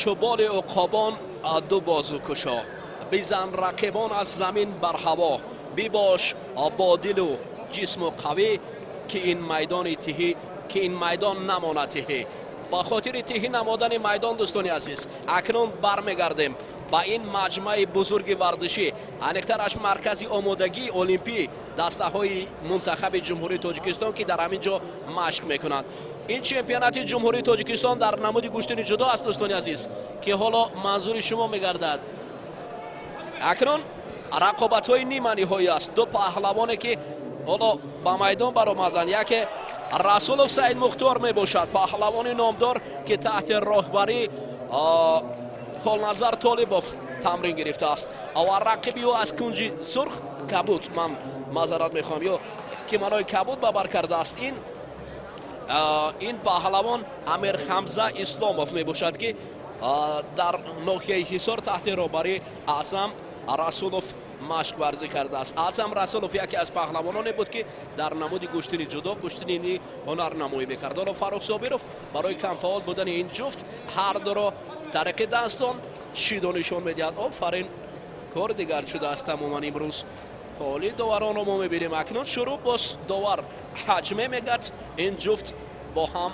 Чу боли уқобон ду бозу кушо, бизан рақибон аз замин бар ҳаво, бибош бо дилу ҷисму қавӣ, ки ин майдони тиҳӣ, ки ин майдон намонад тиҳӣ. Ба хотири тиҳӣ намодани майдон, дӯстони азиз, акнун бармегардем ба ин маҷмӯаи бузурги варзишӣ, аниқтараш маркази омодагии олимпӣ дастаҳои мунтахаби Ҷумҳурии Тоҷикистон, ки дар ҳамин ҷо машқ мекунанд. Ин чемпионати Ҷумҳурии Тоҷикистон дар намуди гӯштини ҷудо аст, дӯстони азиз, ки ҳоло манзури шумо мегардад. Акнун рақобатҳои ниманиҳоӣ аст. Ду паҳлавоне, ки ҳоло ба майдон баромаданд, яке Расулов Саид Мухтор мебошад, паҳлавони номдор, ки таҳти роҳбарии Холназар Толибов тамрин гирифтааст, ва рақиби ӯ аз кунҷи сурх кабуд, ман маъзарат мехоҳам, ё кимонои кабуд ба бар кардааст. Ин паҳлавон Амир Ҳамза Исломов мебошад, ки дар ноҳияи Ҳисор таҳти роҳбарии Аъзам Расулов машқ варзӣ кардааст. Аъзам Расулов яке аз паҳлавононе буд, ки дар намуди гӯштини ҷудо, гӯштини ҳунарнамоӣ мекард. Ҳоло Фаррух Собиров барои камфаъол будани ин ҷуфт ҳар дуро тариқи дастон шидо нишон медиҳад. Офарин, кор дигар шудааст тамоман имрӯз. Фаъоли доваронро мо мебинем. Акнун шурӯъ, боз довар ҳаҷме мегӯяд, ин ҷуфт бо ҳам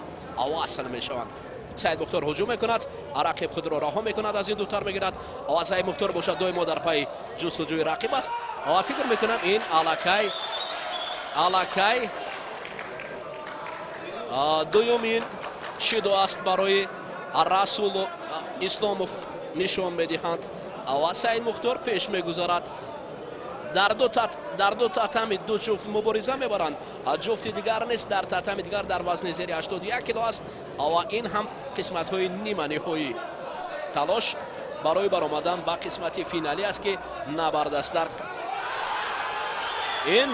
васл мешаванд. Саид Мухтор ҳуҷум мекунад, рақиб худро раҳо мекунад, аз ин дутар мегирад ва Саид Мухтор бошад доимо дар пайи ҷустуҷӯи рақиб аст ва фикр мекунам, ин аллакай дуюмин шидо аст барои Расул Исломов нишон медиҳанд ва Саид Мухтор пеш мегузарад. Дар ду татами ду ҷуфт мубориза мебаранд, ҷуфти дигар нест. Дар татами дигар дар вазни зери 81 кило аст ва ин ҳам қисматҳои ниманиҳоӣ, талош барои баромадан ба қисмати финалӣ аст, ки набард аст. Дар ин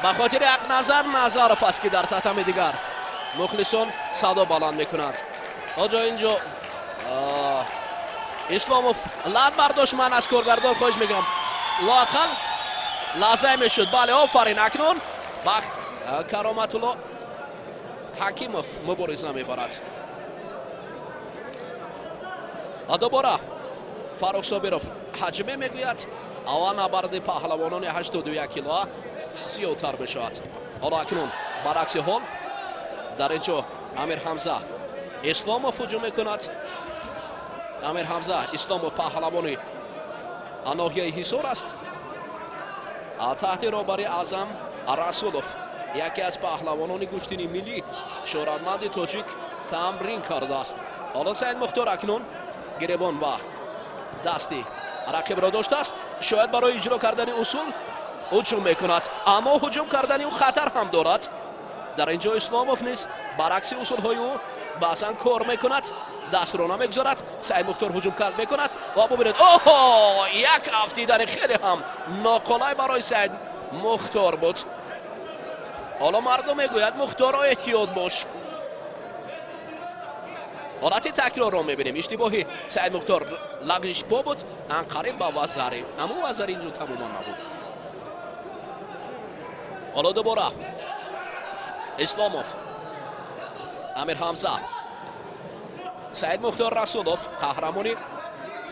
ба хотири Ҳақназар Назаров аст, ки дар татами дигар мухлисон садо баланд мекунанд. Оҷо инҷо Исломов лат бардошт. Ман аз коргардон хоҳиш мекунам, лоақал лаҳзае мешуд. Бале, офарин. Акнун ба Кароматулло Ҳакимов мубориза мебарад. Дубора Фаррух Собиров ҳаҷме мегӯяд. Аввал набарди паҳлавонони 81 килоа зиёдтар мешавад. Ҳоло акнун баръакси ҳол дар ин ҷо Амир Ҳамза Исломов ҳуҷум мекунад. Амир Ҳамза Исломов паҳлавони ноҳияи Ҳисор аст, таҳти роҳбари Аъзам Расулов, яке аз паҳлавонони гӯштини миллӣ, шӯҳратманди тоҷик, тамрин кардааст. Ҳоло Саид Мухтор акнун гиребон ва дасти рақибро доштааст, шояд барои иҷро кардани усул ҳуҷум мекунад, аммо ҳуҷум кардани ӯ хатар ҳам дорад. Дар ин ҷо Исломов низ баръакси усулҳои ӯ баъзан кор мекунад, дастро намегузорад. Саид Мухтор ҳуҷум кард мекунад ва бубинед, оҳо, як афтидани хеле ҳам ноқулай барои Саид Мухтор буд. Ҳоло мардум мегӯяд: Мухторо, эҳтиёт бош. Ҳолати такрорро мебинем. Иштибоҳи Саид Мухтор лағжиш по буд, анқариб ба вазари, аммо вазари инҷо тамоман набуд. Ҳоло дубора Исломов, Амир Ҳамза, Саид Мухтор Расулов, қаҳрамони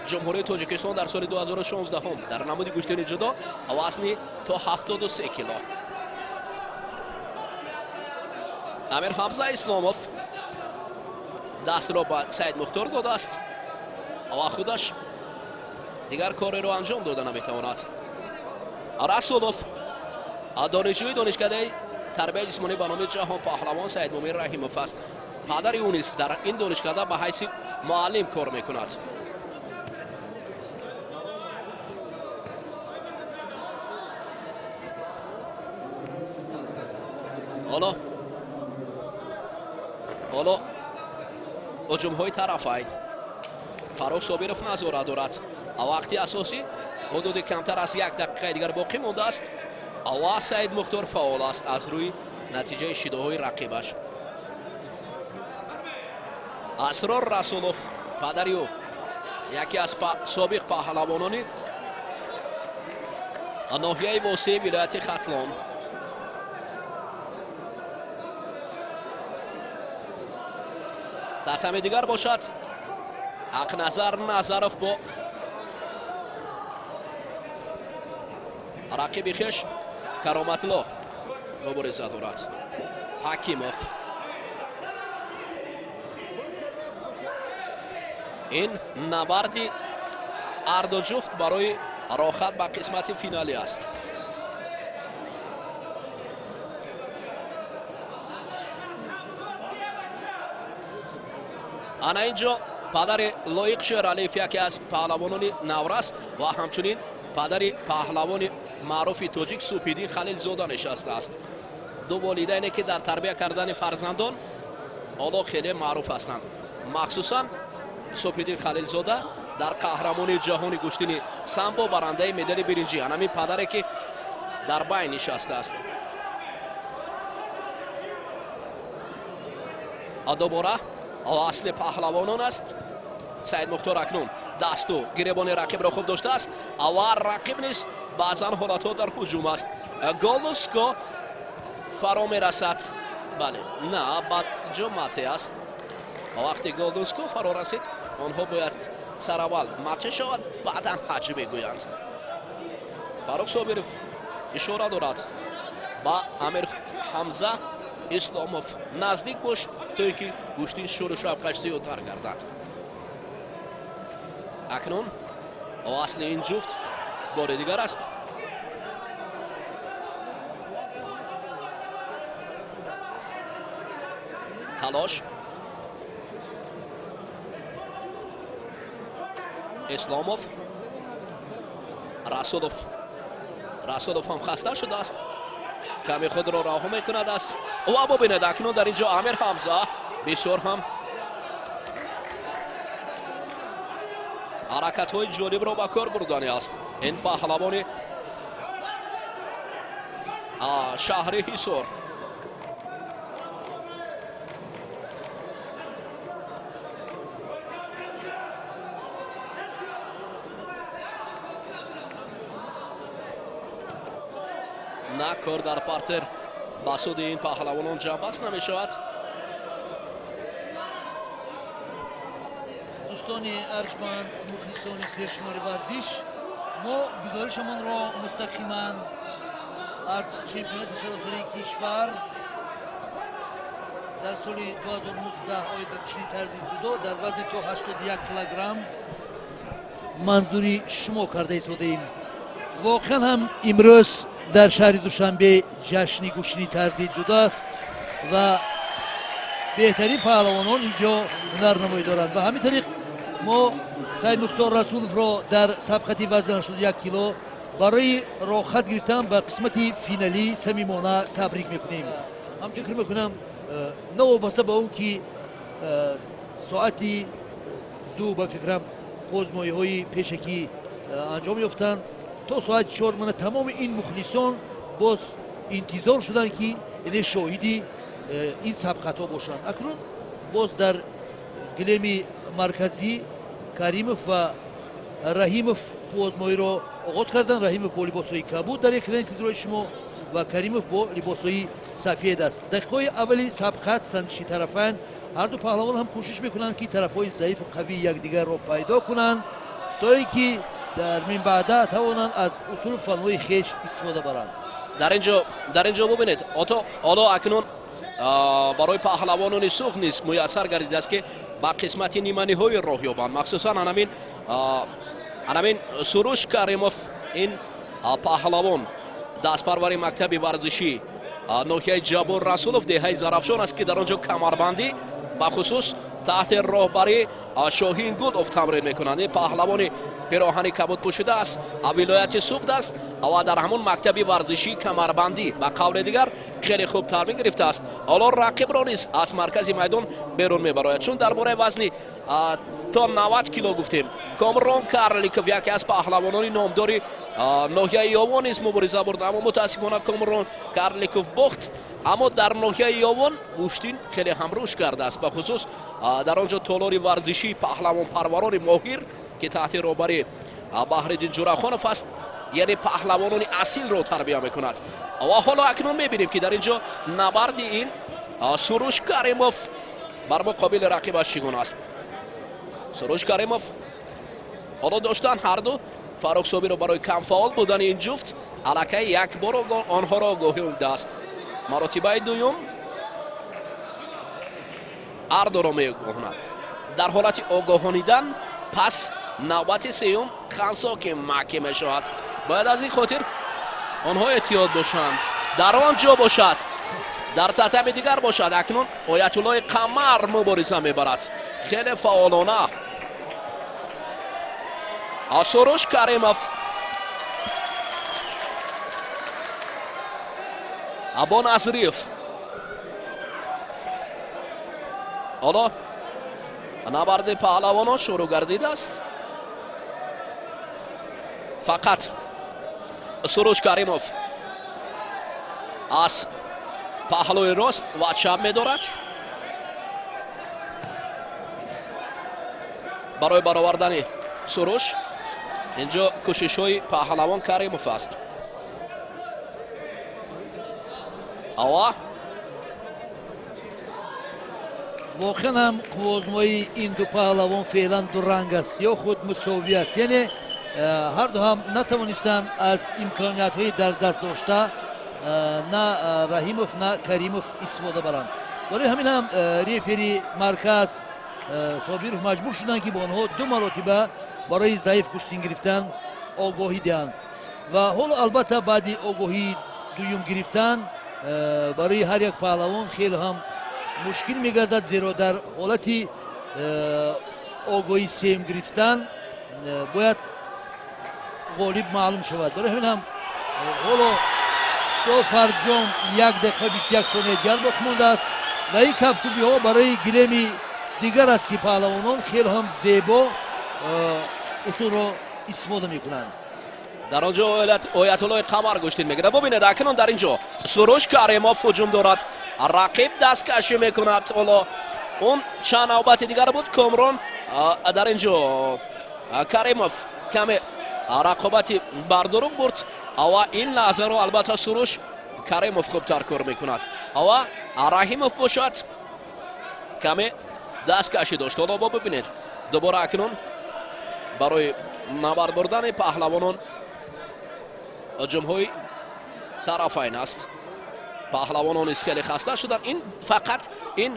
Ҷумҳурии Тоҷикистон дар соли 2016 дар намуди гӯштини ҷудо, вазни то 73 кило. Амир Ҳамза Исломов дастро ба Саид Мухтор додааст ва худаш дигар кореро анҷом дода наметавонад. Расулов донишҷӯи донишкадаи тарбияи ҷисмонӣ ба номи Ҷаҳон паҳлавон Саидмумин Раҳимов аст. Падари ӯ низ дар ин донишкада ба ҳайси муаллим кор мекунад. Ҳоло ҳуҷумҳои тарафайн. Фаррух Собиров назора дорад. Вақти асосӣ ҳудуди камтар аз як дақиқаи дигар боқӣ мондааст ва Саид Мухтор фаъол аст аз рӯи натиҷаи шидоҳои рақибаш. Асрор Расулов, падари ӯ, яке аз собиқ паҳлавонони ноҳияи Восеи вилояти Хатлон. Дар тами дигар бошад, Ҳақназар Назаров бо рақиби хеш Кароматло мубориза дорад. Ҳакимов, ин набарди ҳарду ҷуфт барои роҳхат ба қисмати финалӣ аст. Ана ин ҷо падари Лоиқ Шералиев, яке аз паҳлавонони наврас ва ҳамчунин падари паҳлавони маъруфи тоҷик Супиддин Халилзода нишастааст. Ду волидайне, ки дар тарбия кардани фарзандон ҳоло хеле маъруф ҳастанд. Махсусан Супиддин Халилзода дар қаҳрамони ҷаҳони гӯштини самбо, барандаи медали биринҷӣ, анамин падаре, ки дар байн нишастааст. Дубора асли паҳлавонон аст. Саид Мухтор акнун дасту гиребони рақибро хуб доштааст ва рақиб низ баъзан ҳолатҳо дар ҳуҷум аст. Голуско фаро мерасад. Бале, на, баъд ҷо мате аст. Вақти Голдунско фаро расид, онҳо бояд сараввал мате шавад, баъдан ҳаҷ мегӯянд. Фаррух Собиров ишора дорад ба Амир Ҳамза Исломов: наздик бош, то ин ки гӯштин шӯру шавқаш зиёдтар гардад. Акнун асли ин ҷуфт бори дигар аст. Талош Исломов, Расулов. Расулов ҳам хаста шудааст, ками худро раҳо мекунад аст ва бубинед, акнун дар ин ҷо Амир Ҳамза бисёр ҳам ҳаракатҳои ҷолибро ба кор бурдани аст. Ин паҳлавони шаҳри Ҳисор. На, кор дар партер ба суди ин паҳлавонон ҷамъбаст намешавад. Дӯстони арҷманд, мухлисони сершумори варзиш, мо гузоришамонро мустақиман аз чемпионати саросарии кишвар дар соли 2019 оид ба гӯштини тарзи ҷудо дар вазни то 81 килограмм манзури шумо карда истодаем. Воқеан ҳам имрӯз дар шаҳри Душанбе ҷашни гӯштини тарзи ҷудо аст ва беҳтарин паҳлавонон инҷо ҳунарнамоӣ доранд. Ва ҳамин тариқ мо Саидмухтор Расуловро дар сабқати вазни 81 кило барои роҳхат гирифтан ба қисмати финалӣ самимона табрик мекунем. Ҳамчун фикр мекунам, новобаста ба он ки соати 2 ба фикрам озмоиҳои пешакӣ анҷом ёфтанд, то соати 4 мана тамоми ин мухлисон боз интизор шуданд, ки яъне шоҳиди ин сабқатҳо бошанд. Акнун боз дар гилеми марказӣ Каримов ва Раҳимов озмоиро оғоз карданд. Раҳимов бо либосҳои кабуд дар экрани тизрои шумо ва Каримов бо либосҳои сафед аст. Дақиқаҳои аввали сабқат санҷиши тарафайн, ҳарду паҳлавон ҳам кӯшиш мекунанд, ки тарафҳои заифу қавии якдигарро пайдо кунанд, то ин ки дар минбаъда тавонанд аз усулу фанҳои хеш истифода баранд. Дар ин ҷо бубинед, ото ҳоло акнун барои паҳлавонони Суғд низ муяссар гардидааст, ки ба қисмати ниманиҳои роҳ ёбанд. Махсусан анамин Суруш Каримов, ин паҳлавон дастпарвари мактаби варзишӣ ноҳияи Ҷаббор Расулов, деҳаи Зарафшон аст, ки дар он ҷо камарбандӣ бахусус таҳти роҳбарии Шоҳин Гулов тамрин мекунанд. Ин паҳлавони пироҳани кабуд пӯшида аст, вилояти Суғд аст ва дар ҳамон мактаби варзишии камарбандӣ, ба қавли дигар, хеле хуб тарбия гирифтааст. Ҳоло рақибро низ аз маркази майдон берун мебарояд. Чун дар бораи вазни то 90 кило гуфтем, Комрон Карликов, яке аз паҳлавонони номдори ноҳияи Ёвон, низ мубориза бурд, аммо мутаассифона Комрон Карликов бохт. Аммо дар ноҳияи Ёвон гӯштин хеле ҳам рушд кардааст, бахусус дар он ҷо толори варзишии паҳлавонпарварони моҳир, ки таҳти роҳбари Баҳриддин Ҷурахонов аст, яъне паҳлавонони асилро тарбия мекунад. Ва ҳоло акнун мебинем, ки дар ин ҷо набарди ин Суруш Каримов бар муқобили рақибаш чӣ гуна аст. Суруш Каримов ҳоло доштан ҳарду Фаррух Собиров барои камфаъол будани ин ҷуфт аллакай як бор онҳоро огоҳӣ додааст. Маротибаи дуюм ҳардуро меогоҳонад. Дар ҳолати огоҳонидан пас навбати сеюм хансоки маки мешавад. Бояд аз ин хотир онҳо эҳтиёт бошанд. Дар он ҷо бошад, дар татами дигар бошад, акнун Оятуллои Қамар мубориза мебарад хеле фаъолона. Суруш Каримов Або Назриев. Ҳоло набарди паҳлавонон шурӯъ гардидааст. Фақат Суруш Каримов аз паҳлӯи рост ва чап медорад. Барои баровардани Суруш инҷо кӯшишҳои паҳлавон Каримов аст. Ава воқеан ҳам қуввозмоии ин ду паҳлавон феълан дуранг аст ё худ мусовӣ аст. Яъне ҳарду ҳам натавонистанд аз имкониятҳои дар даст дошта на Раҳимов, на Каримов истифода баранд. Барои ҳамин ҳам рефери марказ Собиров маҷбур шуданд, ки бо онҳо ду маротиба барои заиф гӯштин гирифтан огоҳӣ диҳанд. Ва ҳоло албатта баъди огоҳии дуюм гирифтан барои ҳар як паҳлавон хеле ҳам мушкил мегардад, зеро дар ҳолати огоҳии сеюм гирифтан бояд ғолиб маълум шавад. Барои ҳамин ҳам ҳоло то фарҷом 1 дақиқа 21 сония дигар боқӣ мондааст ва ин кафкӯбиҳо барои гилеми дигар аст, ки паҳлавонон хеле ҳам зебо усулро истифода мекунанд. Дар он ҷо Оятуллои Қамар гӯштин мегирад. Бубинед, акнун дар ин ҷо Суруш Каримов ҳуҷум дорад. Рақиб дасткашӣ мекунад. Ҳоло он чанд навбати дигар буд, Комрон дар ин ҷо Каримов каме рақобати бардуруғ бурд. Ава ин лаҳзаро албатта Суруш Каримов хубтар кор мекунад. Ава Раҳимов бошад каме дасткашӣ дошт. Ҳоло бо бибинед, дубора акнун барои набард бурдани паҳлавонон ҳуҷумҳои тарафайн аст. Паҳлавонон низ хеле хаста шуданд. Ин фақат ин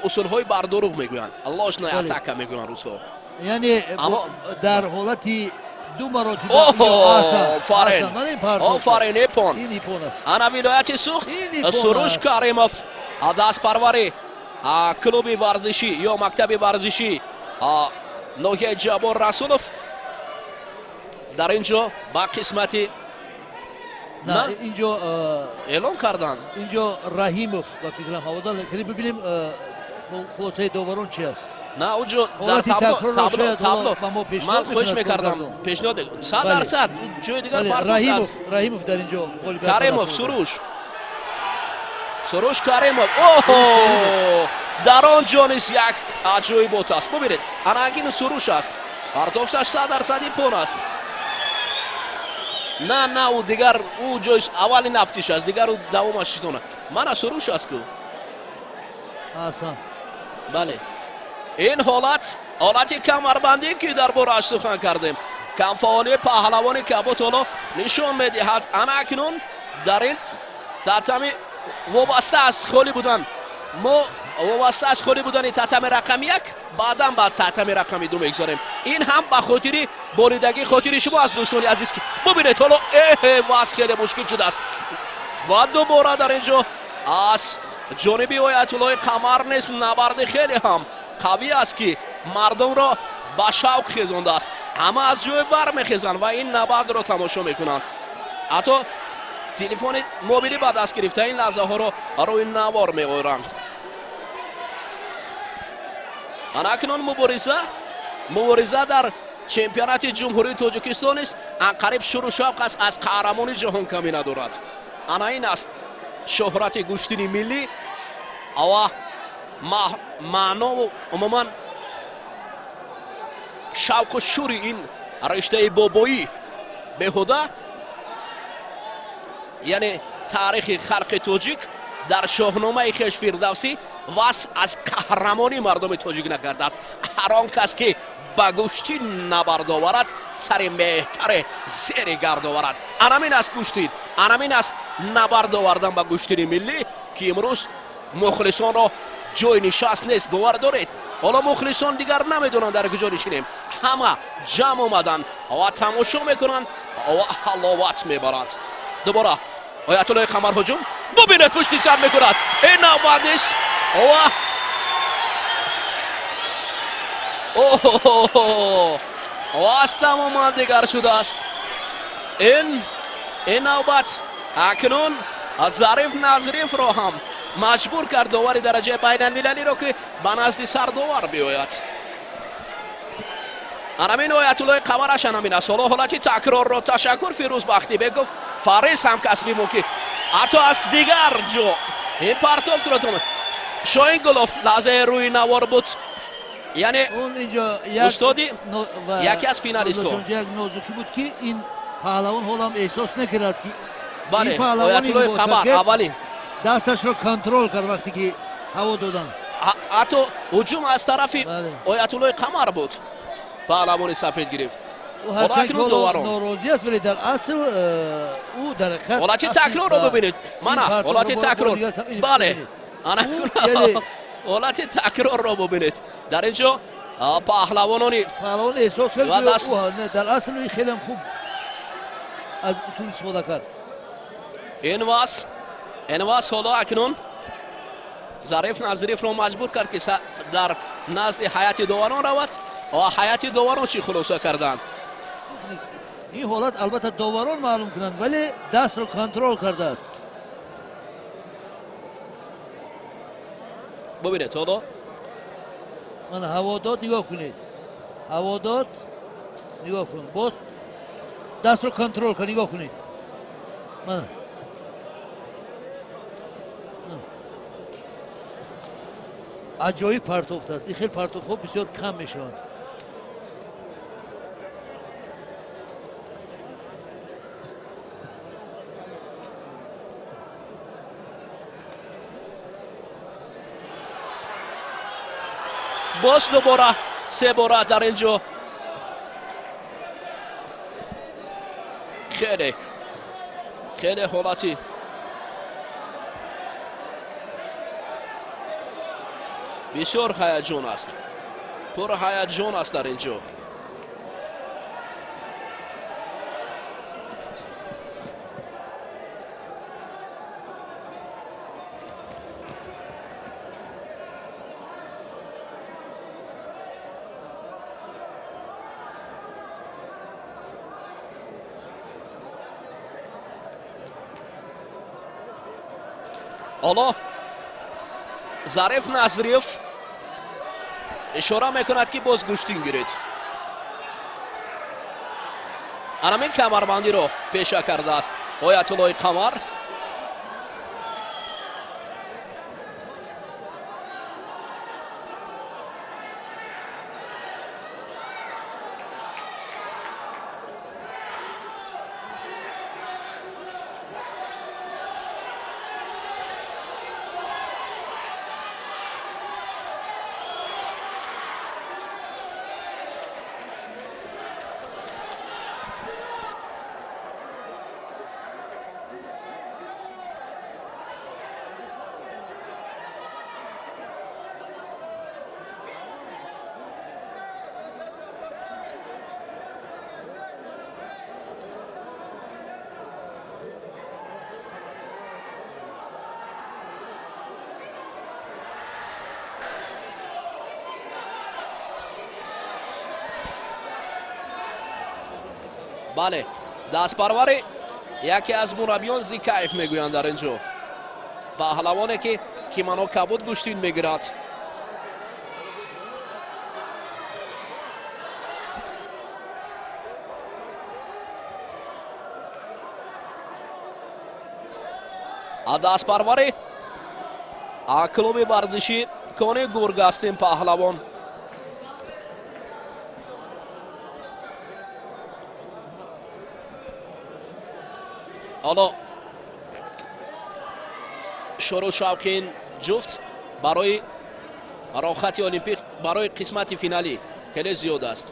усулҳои бардуруғ мегӯянд, ложная атака мегӯянд русҳо. Яъне дар ҳолати ду маротиба офарин, офарин, ипон. Ана вилояти Сухт Суруш Каримов дастпарвари клуби варзишӣ ё мактаби варзишӣ ноҳияи Ҷаббор Расулов дар ин ҷо ба қисмати инҷо эълон карданд. Инҷо Раҳимов ба фикрам ҳавода. Бибинем хулосаи доварон чи аст. На, уҷо дар табло ман хоҳиш мекардам, пешниҳод 100% ҷои дигар. Раҳимов дар инҷо. Каримов, Суруш, Суруш Каримов. Оҳо, дар он ҷо низ як аҷоибот аст. Бубинед, анагин Суруш аст, партофташ 100% ипон аст. На, на, ӯ дигар ӯ ҷои аввали нафтиш аст, дигар ӯ давомаш чизона. Мана Суруш аст ку. Бале, ин ҳолат ҳолати камарбандӣ, ки дар борааш сухан кардем, камфаъолии паҳлавони кабут ҳоло нишон медиҳад. Ана акнун дар ин татами вобаста аз холӣ будан, мо вобаста аз холӣ будани татами рақами 1 баъдан ба татами рақами 2 мегузорем. Ин ҳам ба хотири боридагии хотири шумо аст, дӯстони азиз, ки бубинед ҳоло эҳе вазъ хеле мушкил шудааст. Ва дубора дар ин ҷо аз ҷониби Оятуллои Қамар низ набарди хеле ҳам қавӣ аст, ки мардумро ба шавқ хезондааст. Ҳама аз ҷой бармехезанд ва ин набардро тамошо мекунанд. Ҳатто телефони мобилӣ ба даст гирифта ин лаҳзаҳоро рӯи навор меоранд. Ана акнун мубориза дар чемпионати Ҷумҳурии Тоҷикистон низ анқариб шурӯъ шавқ аст, аз қаҳрамони ҷаҳон камӣ надорад. Ана ин аст шӯҳрати гӯштини миллӣ ава маънову умуман шавқу шӯри ин риштаи бобоӣ беҳуда, яъне таърихи халқи тоҷик дар шоҳномаи хеш Фирдавсӣ Васф аз қаҳрамонии мардуми тоҷик накардааст. Ҳар он кас ки ба гӯштӣ набард оварад, сари меҳтаре зери гард оварад. Анамин аст гӯштин, анамин аст набард овардан ба гӯштини миллӣ, ки имрӯз мухлисонро ҷой нишаст нест. Бовар доред, ҳоло мухлисон дигар намедонанд дар куҷо нишинем. Ҳама ҷамъ омаданд ва тамошо мекунанд ва ҳаловат мебаранд. Дубора Оятуллои Қамар ҳуҷум, бубинед, пушти сар мекунад. Ин навбат нест ва оҳ, тамоман дигар шудааст. Ин навбат акнун Зариф Назрифро ҳам маҷбур кард довари дараҷаи байналмилалиро, ки ба назди сардовар биёяд. Анамин Оятуллои Қамараш анамин аст. Ҳоло ҳолати такрорро, ташаккур, Фирӯз Бахтибеков, Фарис ҳамкасби мо, ки ҳатто аз дигар ҷо ин партофтро Шоҳингулов лаҳзаи рӯи навор буд, яъне устоди яке аз финалистҳо. Як нозукӣ буд, ки ин паҳлавон ҳолам эҳсос накардааст, ки бале, Оятуллои Қамар аввалин дасташро контрол кард, вақте ки ҳаво доданд. Ҳатто ҳуҷум аз тарафи Оятуллои Қамар буд, паҳлавони сафед гирифт. Норозӣ аст, вале дар асл ӯ дар ҳақиқат ҳолати такрорро бибинед. Мана ҳолати такрор, бале, ҳолати такрорро бубинед. Дар ин ҷо паҳлавонони паҳлавон эҳсос кард, дар асл хеле хуб аз усул истифода кард. Ин вас ҳоло акнун Зариф Назрифро маҷбур кард, ки дар назди ҳайати доварон равад. Ва ҳайати доварон чӣ хулоса карданд? Ин ҳолат албатта доварон маълум кунанд, вале дастро контрол кардааст. Бубинед ҳоло. Ман ҳаво дод, нигоҳ кунед, ҳаво дод, нигоҳ кун, боз дастро контрол кард, нигоҳ кунед. Мана аҷоиб партофт аст. Ин хел партофтҳо бисёр кам мешаванд. Боз дубора се бора дар ин ҷо хеле хеле ҳолати бисёр ҳаяҷон аст, пур ҳаяҷон аст дар ин ҷо. Ҳоло Зариф Назриев ишора мекунад, ки боз гӯштин гиред. Анамин камарбандиро пеша кардааст Оятуллои Қамар. Бале, дастпарвари яке аз мураббиён Зикаев мегӯянд дар ин ҷо, паҳлавоне ки кимоно кабуд гӯштин мегирад. Дастпарвари клуби варзишӣ Кони Гург аст ин паҳлавон. Ҳоло шурӯъ шавқи ин ҷуфт Барои роҳхати олимпик, барои қисмати финалӣ хеле зиёд аст.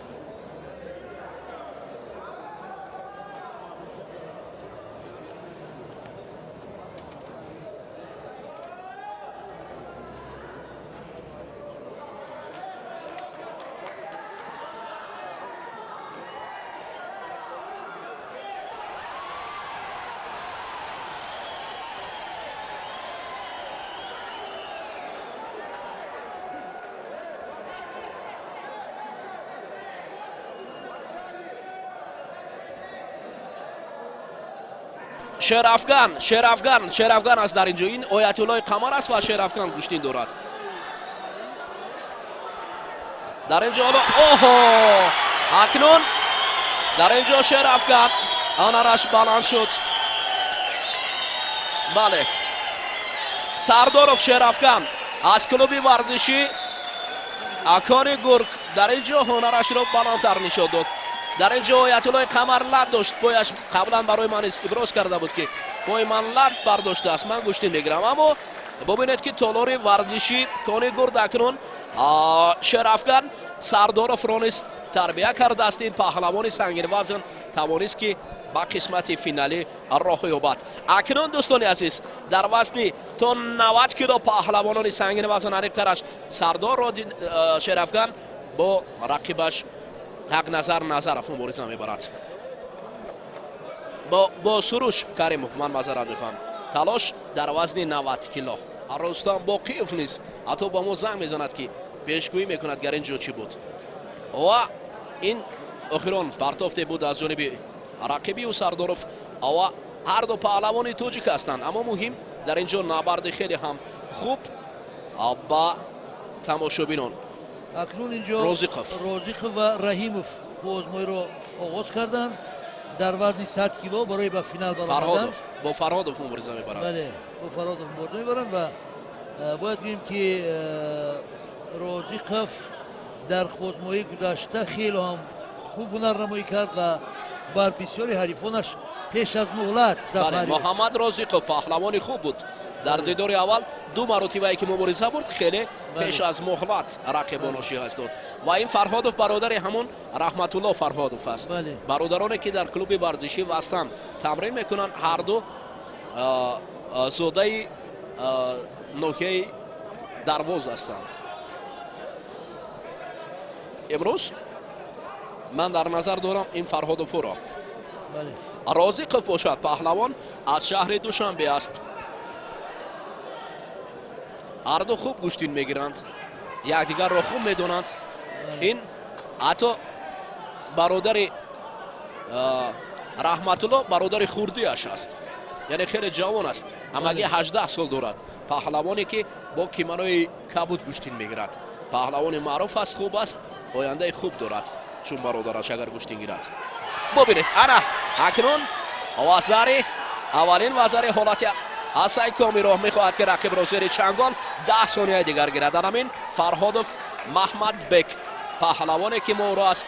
Шерафган, Шерафган, Шерафган аст дар инҷо. Ин Оятуллои Қамар аст ва Шерафган гӯштин дорад. Дар инҷо ҳоло оҳо, акнун дар инҷо Шерафган ҳунараш баланд шуд. Бале, Сардоров Шерафган аз клуби варзишӣ Акони Гург дар инҷо ҳунарашро баландтар нишон дод. Дар инҷо Оятуллои Қамар лат дошт, пояш қаблан барои ман иброз карда буд, ки пои ман лат бардоштааст, ман гӯштин мегирам. Аммо бубинед, ки толори варзишӣ Кони Гурд акнун Шерафган Сардоровро низ тарбия кардааст. Ин паҳлавони сангинвазн тавонист, ки ба қисмати финалӣ роҳ ёбад. Акнун, дӯстони азиз, дар вазни то 90 кило паҳлавонони сангинвазн аниқтараш Сардор Шерафган бо рақибаш Ҳақназар Назаров мубориза мебарад. Бо Суруш Каримов, ман мазарат мехоҳам. Талош дар вазни 90 кило. Рустам Боқиев низ ҳатто ба мо занг мезанад, ки пешгӯӣ мекунад, гар ин ҷо чӣ буд. Ва ин охирон партофте буд аз ҷониби рақиби ӯ Сардоров. Ва ҳар ду паҳлавони тоҷик ҳастанд, аммо муҳим дар ин ҷо набарди хеле ҳам хуб ба тамошобинон. Акнун инҷо Розиқов ва Раҳимов бозмоиро оғоз карданд дар вазни 100 кило барои ба финал баромадан. Бо Фарҳодов мубориза мебаранд. Бале, бо Фарҳодов мубориза мебаранд ва бояд гӯем, ки Розиқов дар бозмоии гузашта хеле ҳам хуб ҳунарнамоӣ кард ва бар бисёри ҳарифонаш пеш аз муҳлат зафар. Муҳаммад Розиқов паҳлавони хуб буд. Дар дидори аввал ду маротибае ки мубориза бурд, хеле пеш аз муҳлат рақибонро шикаст дод. Ва ин Фарҳодов бародари ҳамон Раҳматулло Фарҳодов аст. Бародароне ки дар клуби варзишӣ Вастан тамрин мекунанд, ҳар ду зодаи ноҳияи Дарвоз ҳастанд. Имрӯз ман дар назар дорам ин Фарҳодовро. Розиқов бошад паҳлавон аз шаҳри Душанбе аст. Ҳар ду хуб гӯштин мегиранд, якдигарро хуб медонанд. Ин ҳатто бародари Раҳматулло бародари хурдиаш аст, яъне хеле ҷавон аст, ҳамагӣ 18 сол дорад. Паҳлавоне ки бо киманои кабуд гӯштин мегирад, паҳлавони маъруф аст, хуб аст, ояндаи хуб дорад, чун бародараш агар гӯштин гирад. Бубинед, ана акнун вазари аввалин вазари ҳолати Асай Комиро мехоҳад, ки рақибро зери чангол 10 сонияи дигар гирад. Дар ҳамин Фарҳодов Маҳмадбек, паҳлавоне ки мо ӯро аз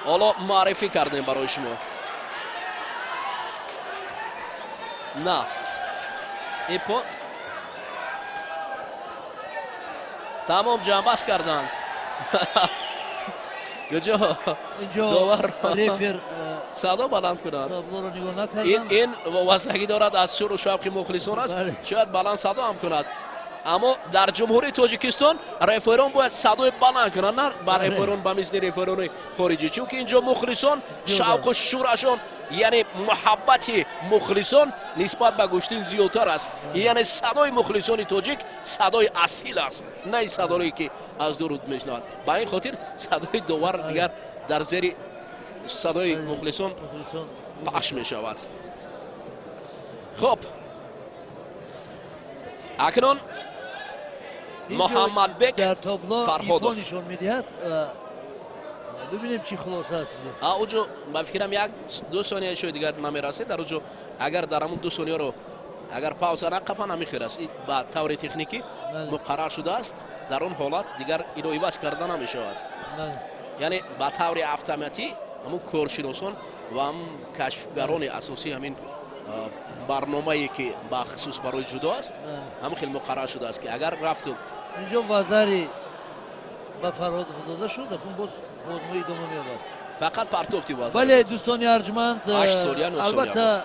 ҳоло муаррифӣ кардем барои шумо. На, ипо тамом ҷамъбаст карданд. Куҷо довар рефер садо баланд кунад? Ин вобастагӣ дорад аз шуру шавқи мухлисон аст, шояд баланд садо ҳам кунад. Аммо дар Ҷумҳурии Тоҷикистон реферон бояд садои баланд кунад, на ба реферон ба мисли реферони хориҷӣ, чунки инҷо мухлисон шавқу шурашон, яъне муҳаббати мухлисон нисбат ба гӯштин зиёдтар аст. Яъне садои мухлисони тоҷик садои асил аст, на ин садое ки аз дуруд мешунавад. Ба ин хотир садои довар дигар дар зери садои мухлисон пахш мешавад. Хуб, акнун Муҳаммадбек Фарҳодов нишон медиҳад. Бибинем, чӣ хулоса аст. Уҷо ба фикрам як ду сония шояд дигар намерасед. Дар уҷо агар дар ҳамун 2 сонияро агар пауза нақапан, ҳамин хел аст. Ба таври техникӣ муқаррар шудааст, дар он ҳолат дигар ино иваз карда намешавад. Яъне ба таври автоматӣ ҳамун коршиносон ва ҳам кашфгарони асосии ҳамин барномае ки бахусус барои ҷудо аст, ҳамин хел муқаррар шудааст, ки агар рафту Инҷо вазари ба Фарҳодов дода шуд, акун боз бозмои идома меёбад. Фақат партофти вазари. Бале, дӯстони арҷманд, албатта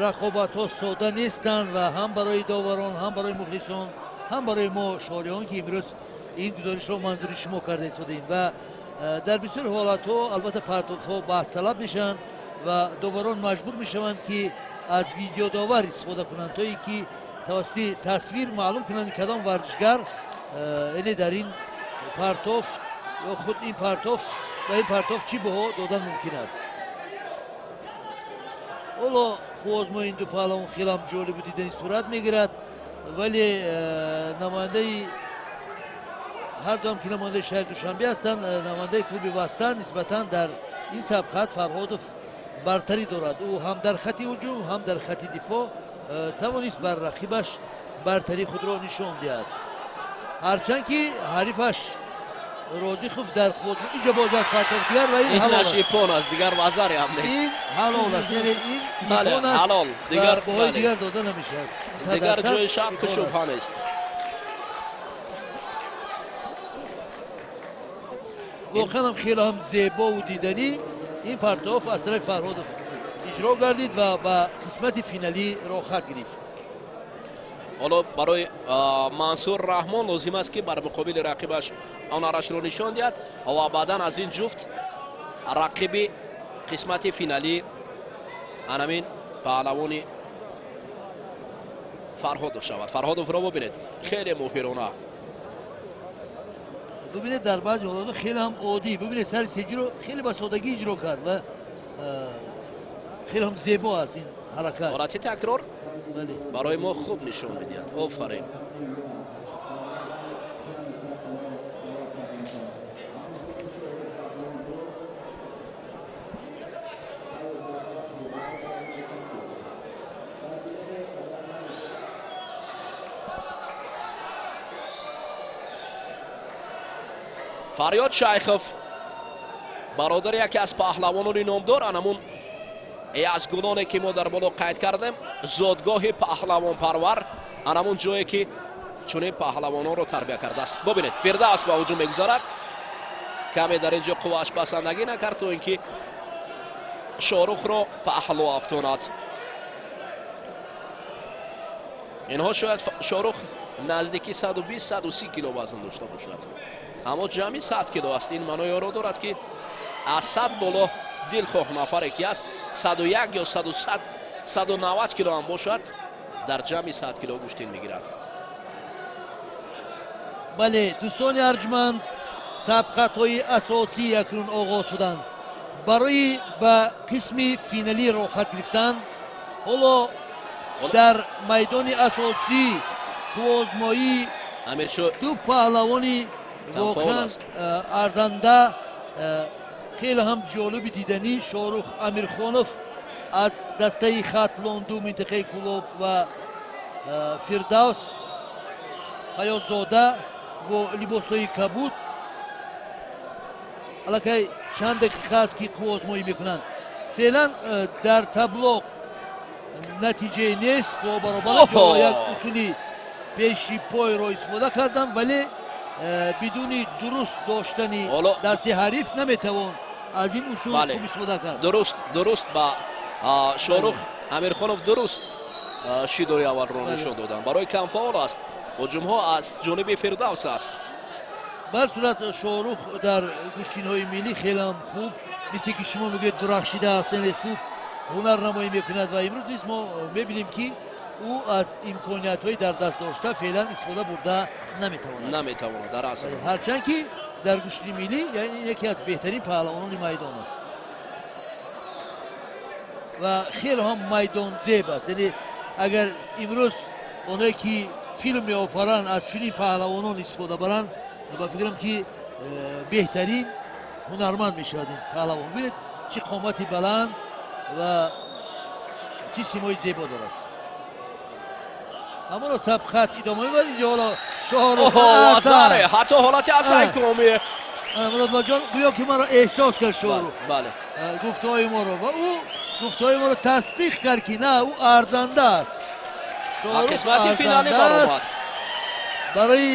рақобатҳо сода нестанд ва ҳам барои доварон, ҳам барои мухлисон, ҳам барои мо шориҳон, ки имрӯз ин гузоришро манзури шумо карда истодаем. Ва дар бисёр ҳолатҳо албатта партофтҳо баҳсталаб мешаванд ва доварон маҷбур мешаванд, ки аз видеодовар истифода кунанд, то ин ки тавассути тасвир маълум кунанд, кадом варзишгар яъне дар ин партофт ё худ ин партофт ва ин партофт чӣ баҳо додан мумкин аст. Ҳоло қуввозмои ин ду паҳлавон хелам ҷолибу дидани сурат мегирад, вале намояндаи ҳар дуам, ки намояндаи шаҳри Душанбе ҳастанд, намояндаи клуби Вастан, нисбатан дар ин сабқат Фарҳодов бартарӣ дорад. Ӯ ҳам дар хати ҳуҷум, ҳам дар хати дифоъ тавонист бар рақибаш бартарии худро нишон диҳад, ҳарчанд ки ҳарифаш Розиқов дар инҷо боз як партоф дигар ва ин ҳалол ипон аст, дигар вазаре ҳам нест. Ин ҳалол аст, яъне ин ипон аст, ҳалол, дигар баҳои дигар дода намешавад, дигар ҷои шакку шубҳа нест. Воқеан ҳам хеле ҳам зебову диданӣ ин партоф аз тарафи Фарҳодов иҷро гардид ва ба қисмати финалӣ роҳхат гирифт. Ҳоло барои Мансур Раҳмон лозим аст, ки бар муқобили рақибаш ҳунарашро нишон диҳад ва баъдан аз ин ҷуфт рақиби қисмати финалӣ анамин паҳлавони Фарҳодов шавад. Фарҳодовро бубинед, хеле моҳирона. Бубинед, дар баъзе ҳолатҳо хеле ҳам оддӣ, бубинед, сари сеҷиро хеле ба содагӣ иҷро кард ва хеле ҳам зебо аст ин ҳаракат. Ҳолати такрор барои мо хуб нишон медиҳад. Офарин. Фарёд Шайхов, бародари яке аз паҳлавонони номдор, анамун язгуноне ки мо дар боло қайд кардем, зодгоҳи паҳлавонпарвар, анамун ҷое ки чунин паҳлавононро тарбия кардааст. Бубинед, Фирдавс ба ҳуҷум мегузарад, каме дар ин ҷо қуввааш пасандагӣ накард, то ин ки Шоҳрухро паҳлӯ афтонад. Инҳо шояд Шоҳрух наздики 120-130 кило вазн дошта бошад, аммо ҷамъи 100 кило аст. Ин маънои онро дорад, ки аз 100 боло дилхоҳ нафаре ки аст, 101 ё 190 кило ҳам бошад, дар ҷамъи 100 кило гӯштин мегирад. Бале, дӯстони арҷманд, сабқатҳои асосӣ акнун оғоз шуданд. Барои ба қисми финалӣ роҳхат гирифтан ҳоло дар майдони асосӣ қуввозмоии ду паҳлавони воқеан арзанда, хеле ҳам ҷолиби диданӣ, Шоҳрух Амирхонов аз дастаи Хатлонду минтақаи Кӯлоб ва Фирдавс Ҳаётзода бо либосҳои кабуд аллакай чанд дақиқа аст, ки қуввозмоӣ мекунанд. Феълан дар табло натиҷае нест, бо баробар як усули пеши пойро истифода кардам, вале бидуни дуруст доштани дасти ҳариф наметавон аз ин усул хуб истифода кард. Дуруст ба Шоҳрух Амирхонов дуруст шидори аввалро нишон доданд. Барои камфаъол аст, ҳуҷумҳо аз ҷониби Фирдавс аст. Бар сурат Шоҳрух дар гӯштинҳои миллӣ хеле ҳам хуб, мисли ки шумо мегӯед, дурахшидааст, яъне хуб ҳунарнамоӣ мекунад ва имрӯз низ мо мебинем, ки ӯ аз имкониятҳои дар даст дошта феълан истифода бурда наметавонад. Наметавонад дар асл. Ҳарчанд ки дар гӯштини миллӣ яке аз беҳтарин паҳлавонони майдон аст ва хеле ҳам майдонзеб аст. Яъне агар имрӯз оное ки филм меофаранд аз чунин паҳлавонон истифода баранд, ба фикрам ки беҳтарин ҳунарманд мешавад ин паҳлавон. Бинед, чӣ қомати баланд ва чӣ симои зебо дорад. Ҳамоно сабқат идома меёбад. Инҷо ҳоло Шоҳрух ҳатто ҳолати асай коми Муродуллоҷон гӯё ки маро эҳсос кард Шоҳрух гуфтаҳои моро ва ӯ гуфтаҳои моро тасдиқ кард, ки на, ӯ арзанда аст. Қисмати финалӣ баромад. Барои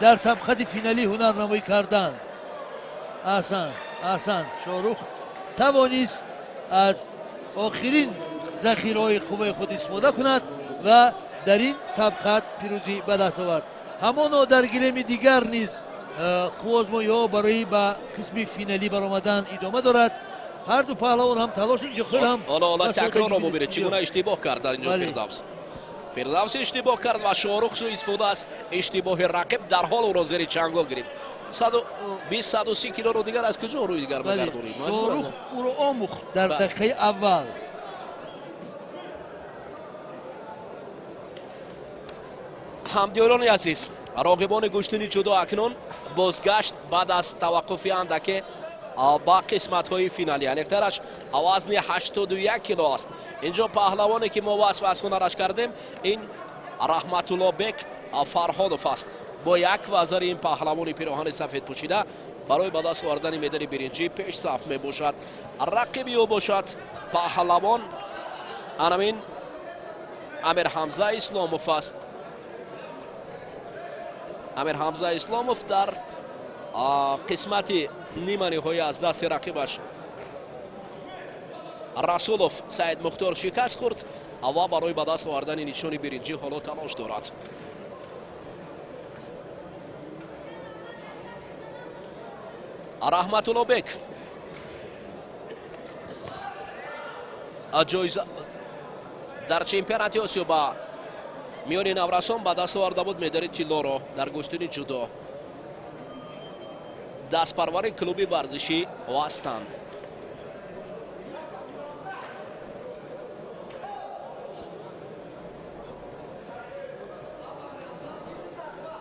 Дар сабқати финалӣ ҳунарнамоӣ кардан. Аҳсан, аҳсан, Шоҳрух тавонист аз охирин захираҳои қувваи худ истифода кунад ва дар ин сабқат пирӯзӣ ба даст овард. Ҳамоно дар гилеми дигар низ қувваозмоиҳо барои ба қисми финалӣ баромадан идома дорад. Ҳар ду паҳлавон ҳам талош инҷо хеле ҳам ҳоло такрорро бубинед, чӣ гуна иштибоҳ кард дар инҷо Фирдавс. Фирдавс иштибоҳ кард ва Шоҳрух суистифода аз иштибоҳи рақиб дар ҳол ӯро зери чангол гирифт. 120-130 килоро дигар аз куҷо рӯи дигар бигардонид? Шоҳрух ӯро омӯхт дар дақиқаи аввал. Ҳамдиёрони азиз, роғибони гӯштини ҷудо акнун бозгашт баъд аз таваққуфи андаке ба қисматҳои финалӣ. Аниқтараш вазни 81 кило аст. Инҷо паҳлавоне ки мо васф аз ҳунараш кардем, ин Раҳматуллобек Фарҳодов аст. Бо як вазари ин паҳлавони пироҳани сафед пӯшида барои ба даст овардани медали биринҷӣ пешсаф мебошад. Рақиби ӯ бошад паҳлавон анамин Амирҳамза Исломов аст. Амирҳамза Исломов дар қисмати ниманиҳоӣ аз дасти рақибаш Расулов Саид Мухтор шикаст хӯрд ва барои ба даст овардани нишони биринҷӣ ҳоло талош дорад. Раҳматуллобек ҷоиза дар чемпионати Осиё ба миёни наврасон ба даст оварда буд медали тиллоро дар гӯштини ҷудо. Дастпарвари клуби варзишӣ Вастан.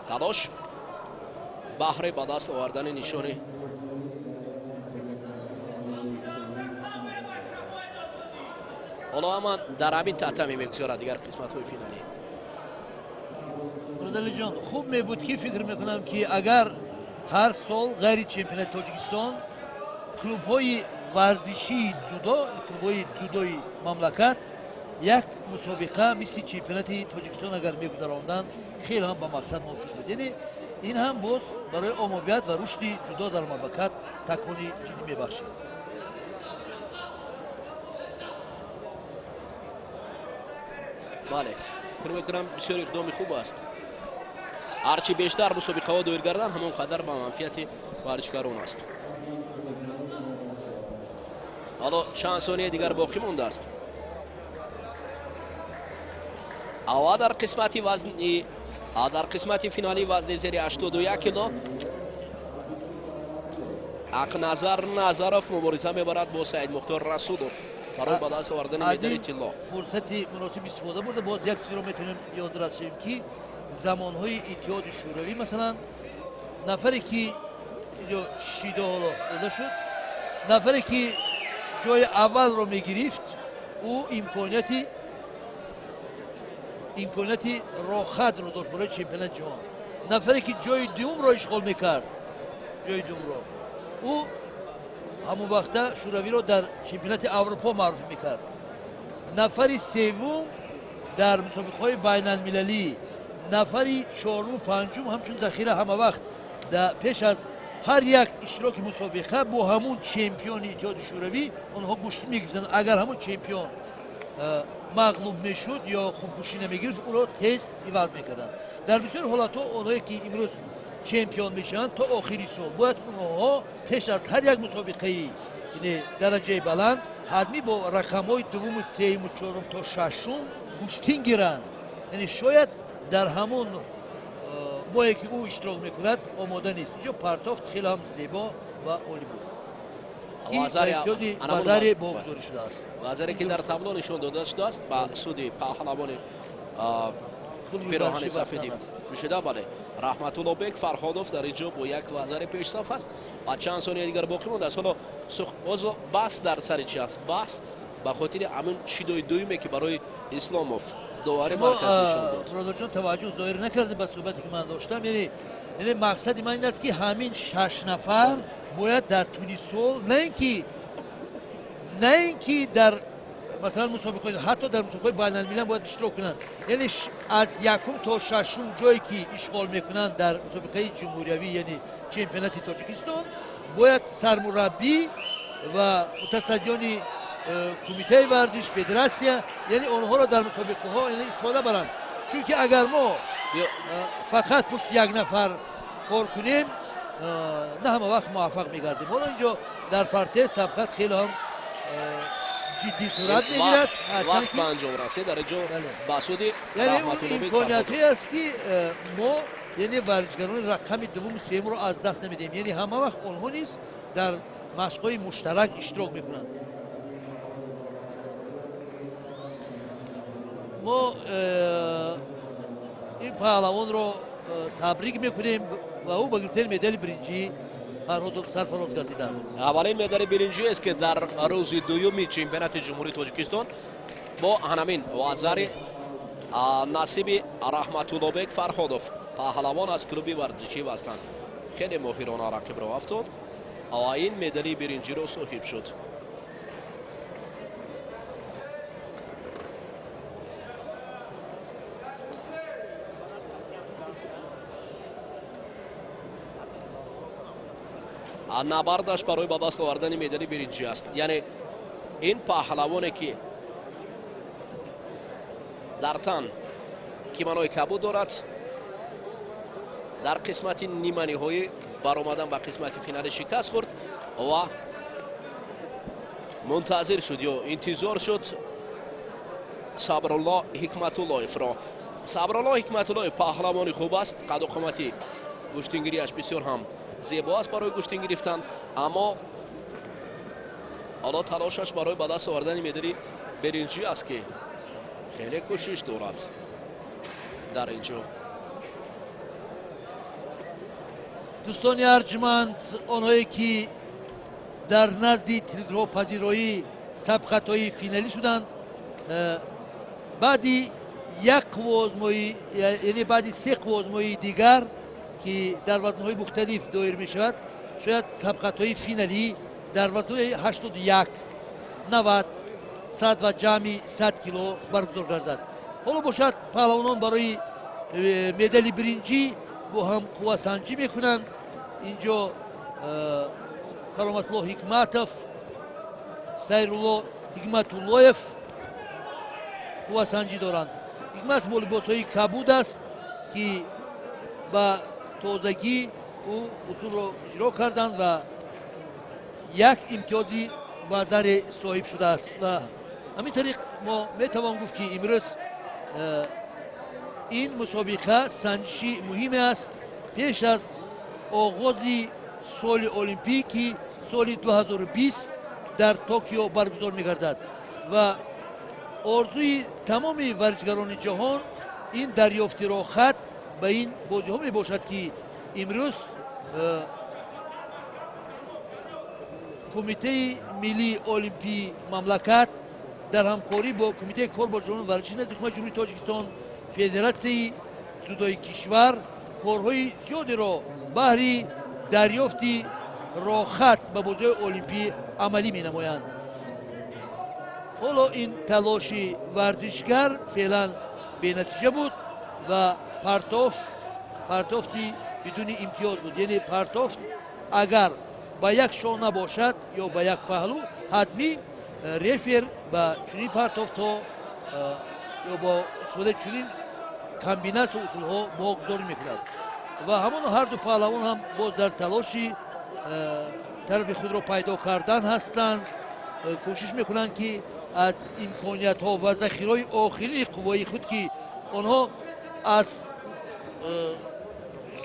Талош баҳри ба даст овардани нишони ҳоло ҳама дар ҳамин татами мегузорад дигар қисматҳои финалӣ. Муродалиҷон, хуб мебуд ки фикр мекунам ки агар ҳар сол ғайри чемпионати Тоҷикистон клубҳои варзишии ҷудо, клубҳои ҷудои мамлакат як мусобиқа мисли чемпионати Тоҷикистон агар мегузаронданд, хеле ҳам ба мақсад мувофиқ буд. Яъне ин ҳам боз барои оммавият ва рушди ҷудо дар мамлакат такони ҷиддӣ мебахшид. Бале, фикр мекунам бисёр иқдоми хуб аст. Ҳарчи бештар мусобиқаҳо доир гарданд, ҳамон қадар ба манфиати варзишгарон аст. Ҳоло чанд сонияи дигар боқӣ мондааст. Ава дар қисмати вазни дар қисмати финалии вазни зери 81 кило Ақназар Назаров мубориза мебарад бо Саид Мухтор Расулов барои ба даст овардани медали тилло. Фурсати муносиб истифода бурда боз як чизро метавонем ёдрас шавем ки замонҳои Иттиҳоди Шӯравӣ масалан нафаре ки инҷо шидо ҳоло дода шуд, нафаре ки ҷои аввалро мегирифт, ӯ имконияти роҳхатро дошт барои чемпионати ҷаҳон. Нафаре ки ҷои дуюмро ишғол мекард, ҷои дуюмро, ӯ ҳамон вақта Шӯравиро дар чемпионати Аврупо маъруф мекард. Нафари севум дар мусобиқаҳои байналмилалӣ, нафари чоруму панҷум ҳамчун захира ҳама вақт пеш аз ҳар як иштироки мусобиқа бо ҳамун чемпиони Иттиҳоди Шӯравӣ онҳо гӯштӣ мегирифтанд. Агар ҳамун чемпион мағлуб мешуд ё хубгӯштӣ намегирифт, ӯро тез иваз мекарданд. Дар бисёр ҳолатҳо онҳое ки имрӯз чемпион мешаванд то охири сол бояд онҳо пеш аз ҳар як мусобиқаи дараҷаи баланд ҳатмӣ бо рақамҳои дуввуму сеюму чорум то шашум гӯштин гиранд. Яъне шояд дар ҳамон моҳе ки ӯ иштирок мекунад омода нест. Инҷо партофт хеле ҳам зебо ва олӣ буд. Вазаре богузорӣ шудааст. Вазаре ки дар табло нишон дода шудааст ба суди паҳлавони пироҳани сафедӣ пӯшида. Бале, Раҳматуллобек Фарҳодов дар инҷо бо як вазари пешсаф аст ва чанд сонияи дигар боқӣ мондааст. Ҳоло озо баҳс дар сари чи аст? Баҳс ба хотири ҳамин шидои дуюме ки барои Исломов довари марказ нишон дод. Муродоҷон, таваҷҷӯҳ зоҳир накардед ба суҳбате ки ман доштам. Яъне мақсади ман ин аст ки ҳамин 6 нафар бояд дар тӯли сол на ин ки дар Масалан, мусобиқаҳои, ҳатто дар мусобиқаҳои байналмилал бояд иштирок кунанд. Яъне аз якум то шашум ҷое ки ишғол мекунанд дар мусобиқаи ҷумҳуриявӣ, яъне чемпионати Тоҷикистон, бояд сармураббӣ ва мутасаддиёни кумитаи варзиш, федератсия, яъне онҳоро дар мусобиқаҳо истифода баранд. Чунки агар мо фақат пушти як нафар кор кунем, на ҳама вақт муваффақ мегардем. Ҳоло инҷо дар партер сабқат хеле ҳам ҷиддӣ сурат мегирад. Вақт ба анҷом расид. Дар инҷо ба суди яъне имкониятҳое аст, ки мо яъне варзишгарони рақами дуввуму сеюмро аз даст намедиҳем. Яъне ҳама вақт онҳо низ дар машқҳои муштарак иштирок мекунанд. Мо ин паҳлавонро табрик мекунем ва ӯ ба гирифтани медали биринҷӣ Фарҳодов сарфароз гардиданд. Аввалин медали биринҷӣ аст, ки дар рӯзи дуюми чемпионати Ҷумҳурии Тоҷикистон бо ҳанамин вазари насиби Раҳматуллобек Фарҳодов, паҳлавон аз клуби варзишӣ Вастан, хеле моҳирона рақибро афтод ва ин медали биринҷиро соҳиб шуд. Набардаш барои ба даст овардани медали биринҷӣ аст. Яъне ин паҳлавоне, ки дар тан киманои кабуд дорад, дар қисмати ниманиҳоӣ баромадан ба қисмати финалӣ шикаст хӯрд ва мунтазир шуд ё интизор шуд Сабрулло Ҳикматуллоевро. Сабрулло Ҳикматуллоев паҳлавони хуб аст, қаду қомати гӯштингириаш бисёр ҳам зебо аст барои гӯштин гирифтан, аммо ҳоло талошаш барои ба даст овардани медали биринҷӣ аст, ки хеле кӯшиш дорад дар ин ҷо. Дӯстони арҷманд, онҳое ки дар назди телевизорпазироӣ сабқатҳои финалӣ шуданд, баъди як қувваозмоӣ, яъне баъди се қувваозмоии дигар, ки дар вазнҳои мухталиф доир мешавад, шояд сабқатҳои финалӣ дар вазнҳои 81, 90, 100 ва ҷамъи 100 кило баргузор гардад. Ҳоло бошад, паҳлавонон барои медали биринҷӣ бо ҳам қуввасанҷӣ мекунанд. Инҷо Кароматулло Ҳикматов, Сайрулло Ҳикматуллоев қуввасанҷӣ доранд. Ҳикматов бо либосҳои кабуд аст, ки ба тозагӣ ӯ усулро иҷро карданд ва як имтиёзи вазаре соҳиб шудааст. Ва ҳамин тариқ мо метавон гуфт, ки имрӯз ин мусобиқа санҷиши муҳиме аст пеш аз оғози соли олимпӣ, ки соли 2020 дар Токио баргузор мегардад. Ва орзуи тамоми варзишгарони ҷаҳон ин дарёфти роҳхат ба ин бозиҳо мебошад, ки имрӯз кумитаи миллии олимпии мамлакат дар ҳамкорӣ бо кумитаи кор бо ҷавонон варзиши назди ҳукумати Ҷумҳурии Тоҷикистон, федератсияи дзюдои кишвар корҳои зиёдеро баҳри дарёфти роҳхат ба бозиҳои олимпӣ амалӣ менамоянд. Ҳоло ин талоши варзишгар феълан бенатиҷа буд ва партофти бидуни имтиёз буд. Яъне партофт агар ба як шона бошад ё ба як паҳлӯ, ҳатмӣ рефер ба чунин партофтҳо ё бо истифодаи чунин комбинатсия усулҳо богузорӣ мекунад. Ва ҳамон ҳарду паҳлавон ҳам боз дар талоши тарафи худро пайдо кардан ҳастанд, кӯшиш мекунанд, ки аз имкониятҳо ва захираҳои охирини қувваи худ, ки онҳо аз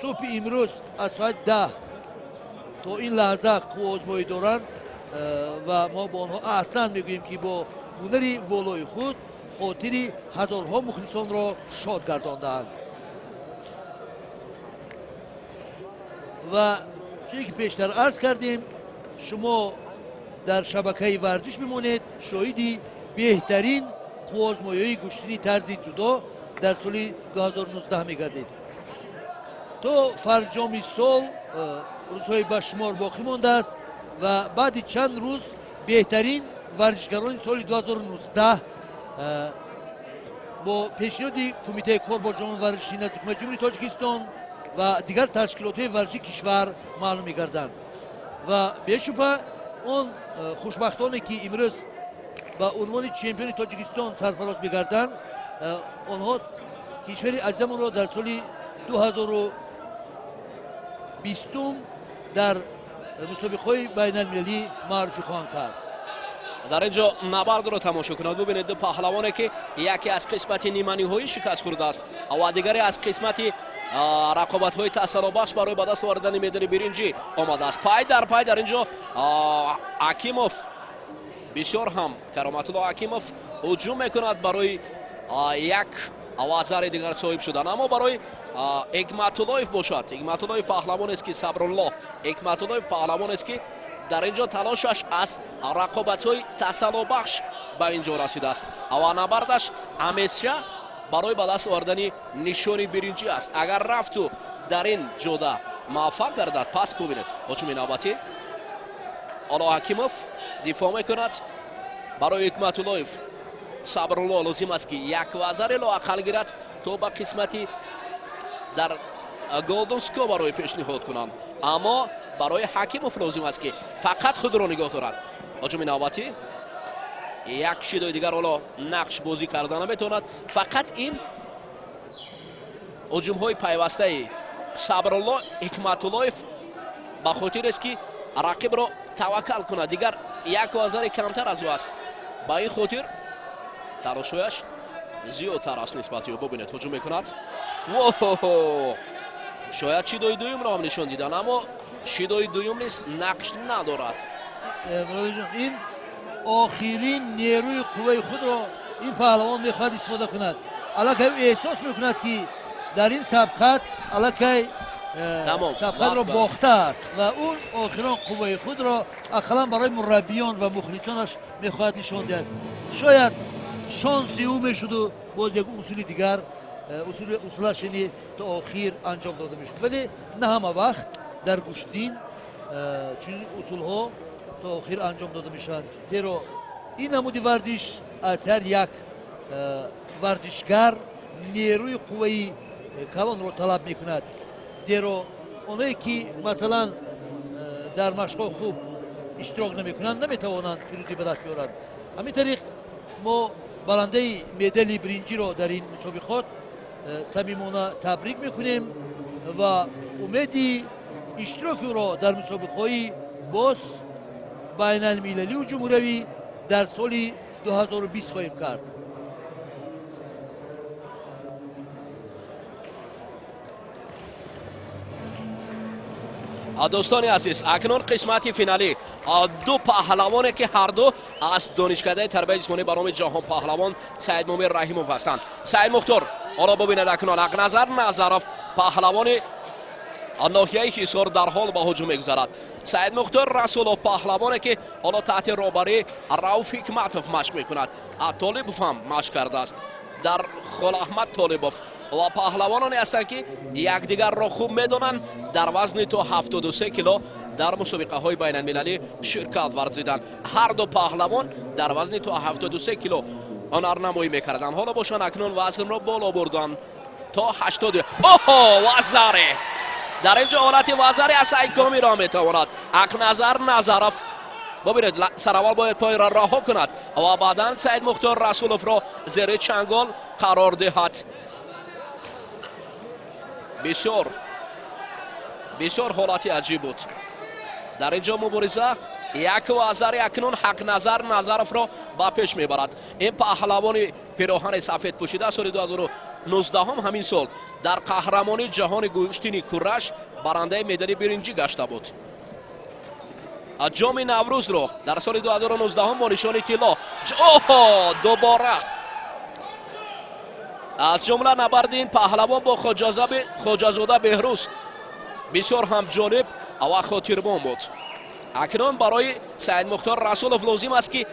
субҳи имрӯз аз соати 10 то ин лаҳза қувваозмоӣ доранд, ва мо бо онҳо аҳсан мегӯем, ки бо ҳунари волои худ хотири ҳазорҳо мухлисонро шод гардондаанд. Ва чуне ки пештар арз кардем, шумо дар шабакаи варзиш бимонед, шоҳиди беҳтарин қувваозмоиҳои гӯштини тарзи ҷудо дар соли 2019 мегардед. То фарҷоми сол рӯзҳои ба шумор боқӣ мондааст ва баъди чанд рӯз беҳтарин Варзишгарони соли 2019 бо пешниҳоди Кумитаи кор бо ҷавонон варзиши назди Ҳукумати Ҷумҳурии Тоҷикистон ва дигар ташкилотҳои варзиши кишвар маълум мегарданд. Ва бешубҳа он хушбахтоне, ки имрӯз ба унвони чемпиони Тоҷикистон сарфароз мегарданд, онҳо кишвари азизамонро дар соли 2020 дар мусобиқаҳои байналмилалӣ маъруфӣ хоҳанд кард. Дар ин ҷо набардро тамошо кунад. Бубинед, ду паҳлавоне, ки яке аз қисмати ниманиҳоӣ шикаст хӯрдааст ва дигаре аз қисмати рақобатҳои таъсиробахш барои ба даст овардани медали биринҷӣ омадааст. Пай дар пай дар ин ҷо Акимов, бисёр ҳам Кароматулло Акимов ҳуҷум мекунад барои як вазари дигар соҳиб шудан. Аммо барои Ҳикматуллоев бошад, Ҳикматуллоев паҳлавонест, ки Сабрулло Ҳикматуллоев паҳлавонест, ки дар ин ҷо талошаш аз рақобатҳои тасаллобахш ба ин ҷо расидааст ва набардаш ҳамеша барои ба даст овардани нишони биринҷӣ аст. Агар рафту дар ин ҷода муваффақ гардад, пас бубинед, ҳуҷуми навбатӣ. Ҳоло Ҳакимов дифоъ мекунад. Барои Ҳикматуллоев Сабрулло лозим аст, ки як вазаре лоақал гирад, то ба қисмати дар Голден Скор барои пешниҳод кунанд. Аммо барои Ҳакимов лозим аст, ки фақат худро нигоҳ дорад. Ҳуҷуми навбатӣ, як шидои дигар ҳоло нақш бозӣ карда наметавонад. Фақат ин ҳуҷумҳои пайвастаи Сабрулло Ҳикматуллоев ба хотирест, ки рақибро таваккал кунад. Дигар як вазари камтар аз ӯ аст, ба ин хотир талошҳояш зиёдтар аст нисбати ӯ. Бубинед, ҳуҷум мекунад. Воҳо, шояд шидои дуюмро ҳам нишон дидан, аммо шидои дуюм низ нақш надорад. Муродиҷон, ин охирин нерӯи қувваи худро ин паҳлавон мехоҳад истифода кунад. Аллакай ӯ эҳсос мекунад, ки дар ин сабқат аллакай сабқатро бохтааст ва ӯ охирон қувваи худро ақаллан барои мураббиён ва мухлисонаш мехоҳад нишон диҳад. Шояд шонси ӯ мешуду боз як усули дигар, усулаш ини то охир анҷом дода мешуд, вале на ҳама вақт дар гӯштин чунин усулҳо то охир анҷом дода мешаванд, зеро ин намуди варзиш аз ҳар як варзишгар нерӯи қувваи калонро талаб мекунад, зеро оное ки масалан дар машқҳо хуб иштирок намекунанд, наметавонанд пирӯзӣ ба даст биёранд. Ҳамин тариқ мо барандаи медали биринҷиро дар ин мусобиқот самимона табрик мекунем ва умеди иштироки ӯро дар мусобиқаҳои боз байналмилалию ҷумҳуриявӣ дар соли 2020 хоҳем кард. Дӯстони азиз, акнун қисмати финалӣ. Ду паҳлавоне, ки ҳарду аз донишкадаи тарбияи ҷисмонӣ ба номи ҷаҳон паҳлавон Саидмумин Раҳимов ҳастанд. Саидмухтор ҳоло бубинед, акнун Ҳақназар Назаров, паҳлавони ноҳияи Ҳисор, дар ҳол ба ҳуҷум мегузарад. Саидмухтор Расулов, паҳлавоне, ки ҳоло таҳти роҳбарии Рауф Ҳикматов машқ мекунад, Толибов ҳам машқ кардааст дар Холаҳмад Толибов, ва паҳлавононе ҳастанд, ки якдигарро хуб медонанд. Дар вазни то 73 кило дар мусобиқаҳои байналмилалӣ ширкат варзиданд. Ҳарду паҳлавон дар вазни то 73 кило ҳунарнамоӣ мекарданд. Ҳоло бошанд, акнун вазнро боло бурданд то 80. Оҳо, вазаре! Дар ин ҷо ҳолати вазаре аз Айкомиро метавонад Ақназар Назаров. Бубинед, сараввал бояд пойро раҳо кунад ва баъдан Саидмухтор Расуловро зери чангол қарор диҳад. Бисёр бисёр ҳолати аҷиб буд дар ин ҷо мубориза. Як вазари акнун Ҳақназар Назаровро ба пеш мебарад. Ин паҳлавони пироҳани сафед пӯшида соли 2019, ҳамин сол, дар қаҳрамони ҷаҳони гӯштини кураш барандаи медали биринҷӣ гашта буд. Ҷоми Наврӯзро дар соли 2019 бо нишони тилло. Оҳо, дубора! Аз ҷумла набарди ин паҳлавон бо Хоҷазода Беҳрӯз бисёр ҳам ҷолиб ва хотирмон буд. Акнун барои Саидмухтор Расулов лозим аст, ки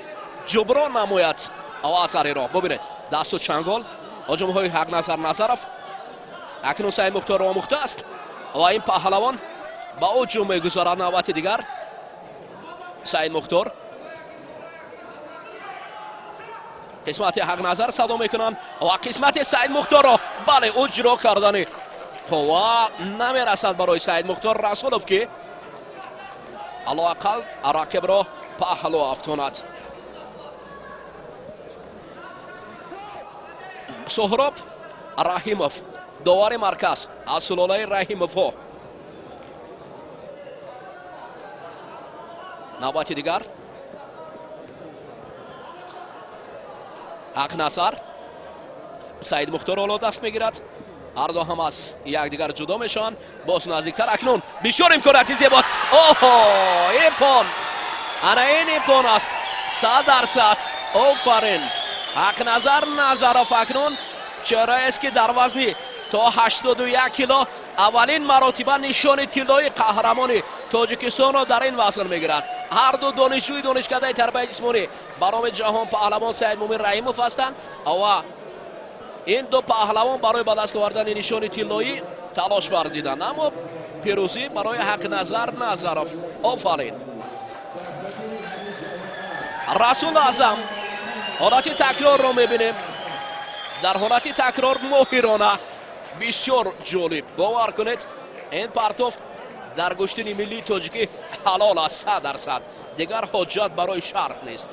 ҷуброн намояд вазариро. Бубинед, дасту чангол, ҳуҷумҳои Ҳақназар Назаров. Акнун Саидмухторро омӯхтааст ва ин паҳлавон ба ҳуҷум мегузорад. Навбати дигар Саидмухтор. Қисмати Ҳақназар садо мекунанд ва қисмати Саид Мухторро. Бале, ӯ ҷиро кардани қувва намерасад барои Саид Мухтор Расулов, ки алоақал рақибро паҳлӯ афтонад. Суҳроб Раҳимов, довари марказ аз сулолаи Раҳимовҳо. Навбати дигар Ҳақназар Саид Мухтор ҳоло даст мегирад. Ҳар ду ҳам аз якдигар ҷудо мешаванд. Боз наздиктар акнун бисёр имконияти зебост. Оҳо, иппон! Ана ин иппон аст, 100%. Офарин, Ҳақназар Назаров акнун чеҳраест, ки дар вазни то 81 кило аввалин маротиба нишони тиллои қаҳрамони Тоҷикистонро дар ин вазн мегирад. Ҳар ду донишҷӯи донишкадаи тарбияи ҷисмонӣ ба номи ҷаҳон паҳлавон Саидмумин Раҳимов ҳастанд ва ин ду паҳлавон барои ба даст овардани нишони тиллоӣ талош варзиданд, аммо пирӯзӣ барои Ҳақназар Назаров. Офарин, Расул Аъзам. Ҳолати такрорро мебинем. Дар ҳолати такрор моҳирона, бисёр ҷолиб. Бовар кунед, ин партофт дар гӯштини миллии тоҷикӣ ҳалол аст 100%. Дигар ҳоҷат барои шарҳ нест.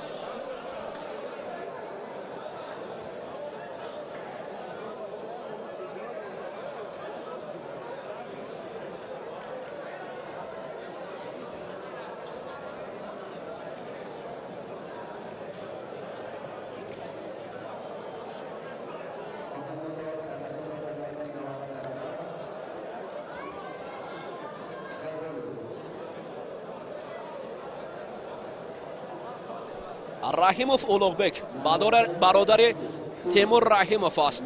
Раҳимов Улуғбек бародари Темур Раҳимов аст.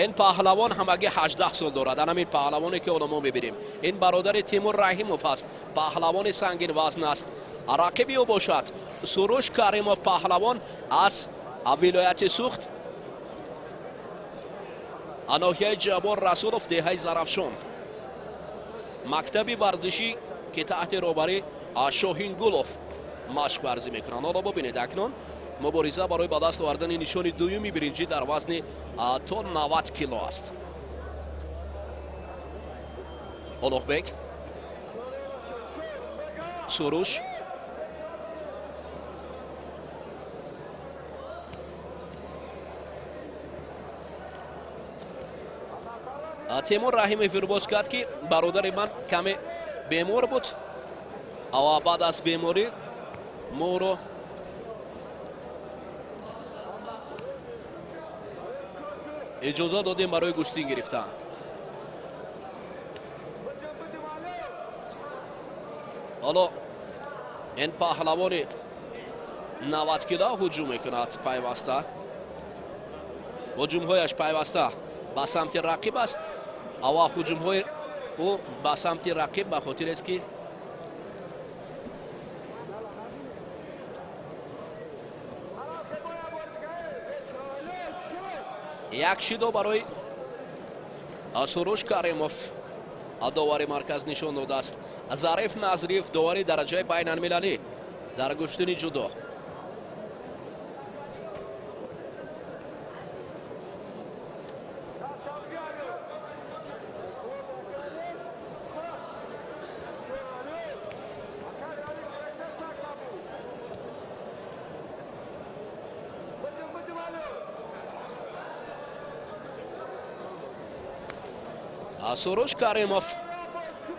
Ин паҳлавон ҳамагӣ 18 сол дорад. Ана ҳамин паҳлавоне, ки ҳоло мо мебинем, ин бародари Тимур Раҳимов аст, паҳлавони сангин вазн аст. Рақиби ӯ бошад Суруш Каримов, паҳлавон аз вилояти Сухт, ноҳияи Ҷаббор Расулов, деҳаи Зарафшон, мактаби варзишӣ, ки таҳти роҳбарӣ Шоҳингулов машқ варзӣ мекунанд. Ҳоло бубинед, акнун мубориза барои ба даст овардани нишони дуюми биринҷӣ дар вазни то 90 кило аст. Улуғбек, Суруш. Темур Раҳимов ирбоз кард, ки бародари ман каме бемор буд ва баъд аз беморӣ моро иҷоза додем барои гӯштин гирифтан. Ҳоло ин паҳлавони 90 кило ҳуҷум мекунад пайваста. Ҳуҷумҳояш пайваста ба самти рақиб аст ва ҳуҷумҳои ӯ ба самти рақиб ба хотирест, ки як шидо барои Суруш Каримов довари марказ нишон додааст. Зариф Назриев, довари дараҷаи байналмилалӣ дар гӯштини ҷудо. Суруш Каримов,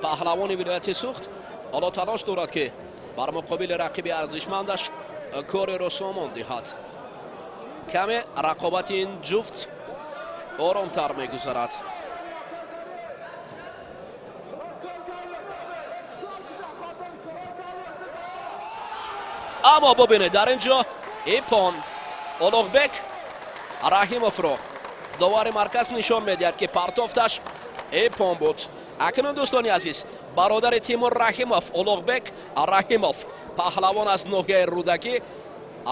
паҳлавони вилояти Сухт, ҳоло талош дорад, ки бар муқобили рақиби арзишмандаш кореро сомон диҳад. Каме рақобати ин ҷуфт оромтар мегузарад. Аммо бубинед, дар ин ҷо иппон. Улуғбек Раҳимовро довари марказ нишон медиҳад, ки партофташ иппон буд. Акнун, дӯстони азиз, бародари Тимур Раҳимов, Улуғбек Раҳимов, паҳлавон аз ноҳияи Рӯдакӣ,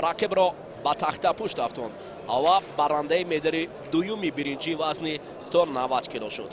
рақибро ба тахтапушт афтонд ва барандаи медали дуюми биринҷӣ вазни то 90 кило шуд.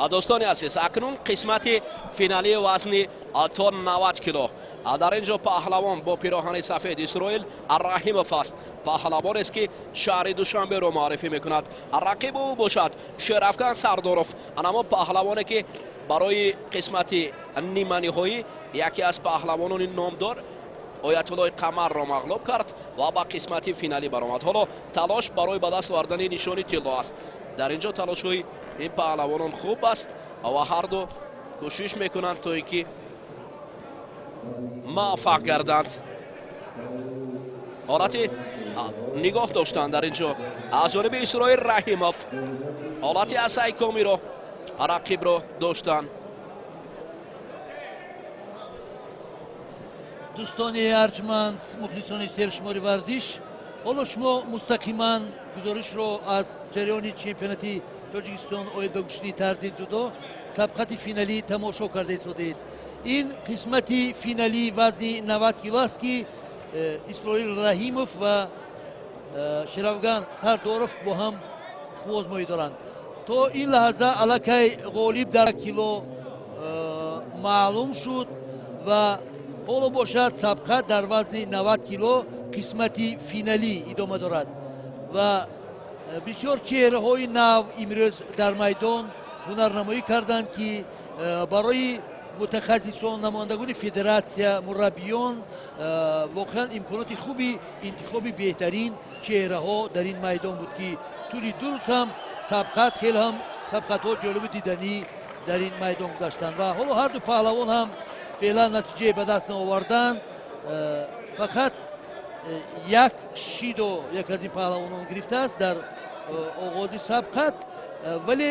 Дӯстони азиз, акнун қисмати финалии вазни то 90 кило. Дар ин ҷо паҳлавон бо пироҳани сафед Исроил Раҳимов аст. Паҳлавонест, ки шаҳри Душанберо муаррифӣ мекунад. Рақиби ӯ бошад Шерафган Сардоров, анамо паҳлавоне, ки барои қисмати ниманиҳоӣ яке аз паҳлавонони номдор Оятуллои Қамарро мағлуб кард ва ба қисмати финалӣ баромад. Ҳоло талош барои ба даст овардани нишони тилло аст. Дар ин ҷо талошҳои ин паҳлавонон хуб аст ва ҳарду кӯшиш мекунанд, то ин ки муваффақ гарданд. Ҳолати нигоҳ доштан дар ин ҷо аз ҷониби Исроил Раҳимов, ҳолати асайкомиро рақибро доштан. Дӯстони арҷманд, мухлисони сершумори варзиш, ҳоло шумо мустақиман гузоришро аз ҷараёни чемпионати Тоҷикистон оид ба гӯштини тарзи ҷудо, сабқати финалӣ тамошо карда истодаед. Ин қисмати финалии вазни 90 кило аст, ки Исроил Раҳимов ва Шерафган Сардоров бо ҳам қуввозмоӣ доранд. То ин лаҳза аллакай ғолиб дар кило маълум шуд ва ҳоло бошад сабқат дар вазни 90 кило қисмати финалӣ идома дорад ва бисёр чеҳраҳои нав имрӯз дар майдон ҳунарнамоӣ карданд, ки барои мутахассисон, намояндагони федератсия, мураббиён воқеан имконоти хуби интихоби беҳтарин чеҳраҳо дар ин майдон буд, ки тӯли ду рӯз ҳам сабқат хеле ҳам сабқатҳо ҷолибу диданӣ дар ин майдон гузаштанд ва ҳоло ҳарду паҳлавон ҳам феълан натиҷае ба даст наоварданд. Фақат як шидо як аз ин паҳлавонон гирифтааст дар оғози сабқат, вале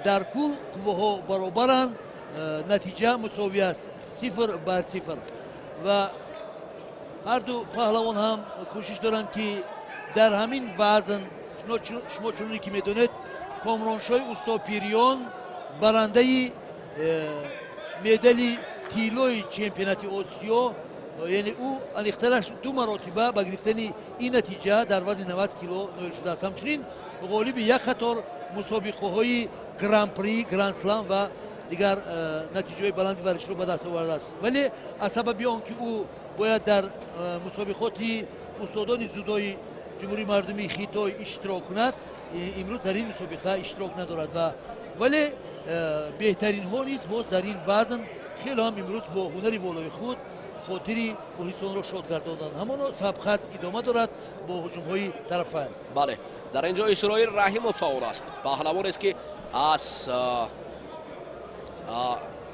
дар кул қувваҳо баробаранд, натиҷа мусовӣ аст, 0-0 ва ҳарду паҳлавон ҳам кӯшиш доранд, ки дар ҳамин вазн, шумо чуноне ки медонед, Комроншоҳи Устопириён барандаи медали тиллои чемпионати Осиё, яъне ӯ аниқтараш ду маротиба ба гирифтани ин натиҷа дар вазни 90 кило ноил шудааст. Ҳамчунин ғолиби як қатор мусобиқаҳои гран-при, гранд-слам ва дигар натиҷаҳои баланди варзишро ба даст овардааст. Вале аз сабаби он ки ӯ бояд дар мусобиқоти устодони ҷудои Ҷумҳурии Мардумии Хитой иштирок кунад, имрӯз дар ин мусобиқа иштирок надорад ва вале беҳтаринҳо низ боз дар ин вазн хеле ҳам имрӯз бо ҳунари волои худ хотири мухлисонро шод гардонданд. Ҳамоно сабқат идома дорад бо ҳуҷумҳои тарафайн. Бале, дар ин ҷо Исроил Раҳимов фаъол аст. Паҳлавонест, ки аз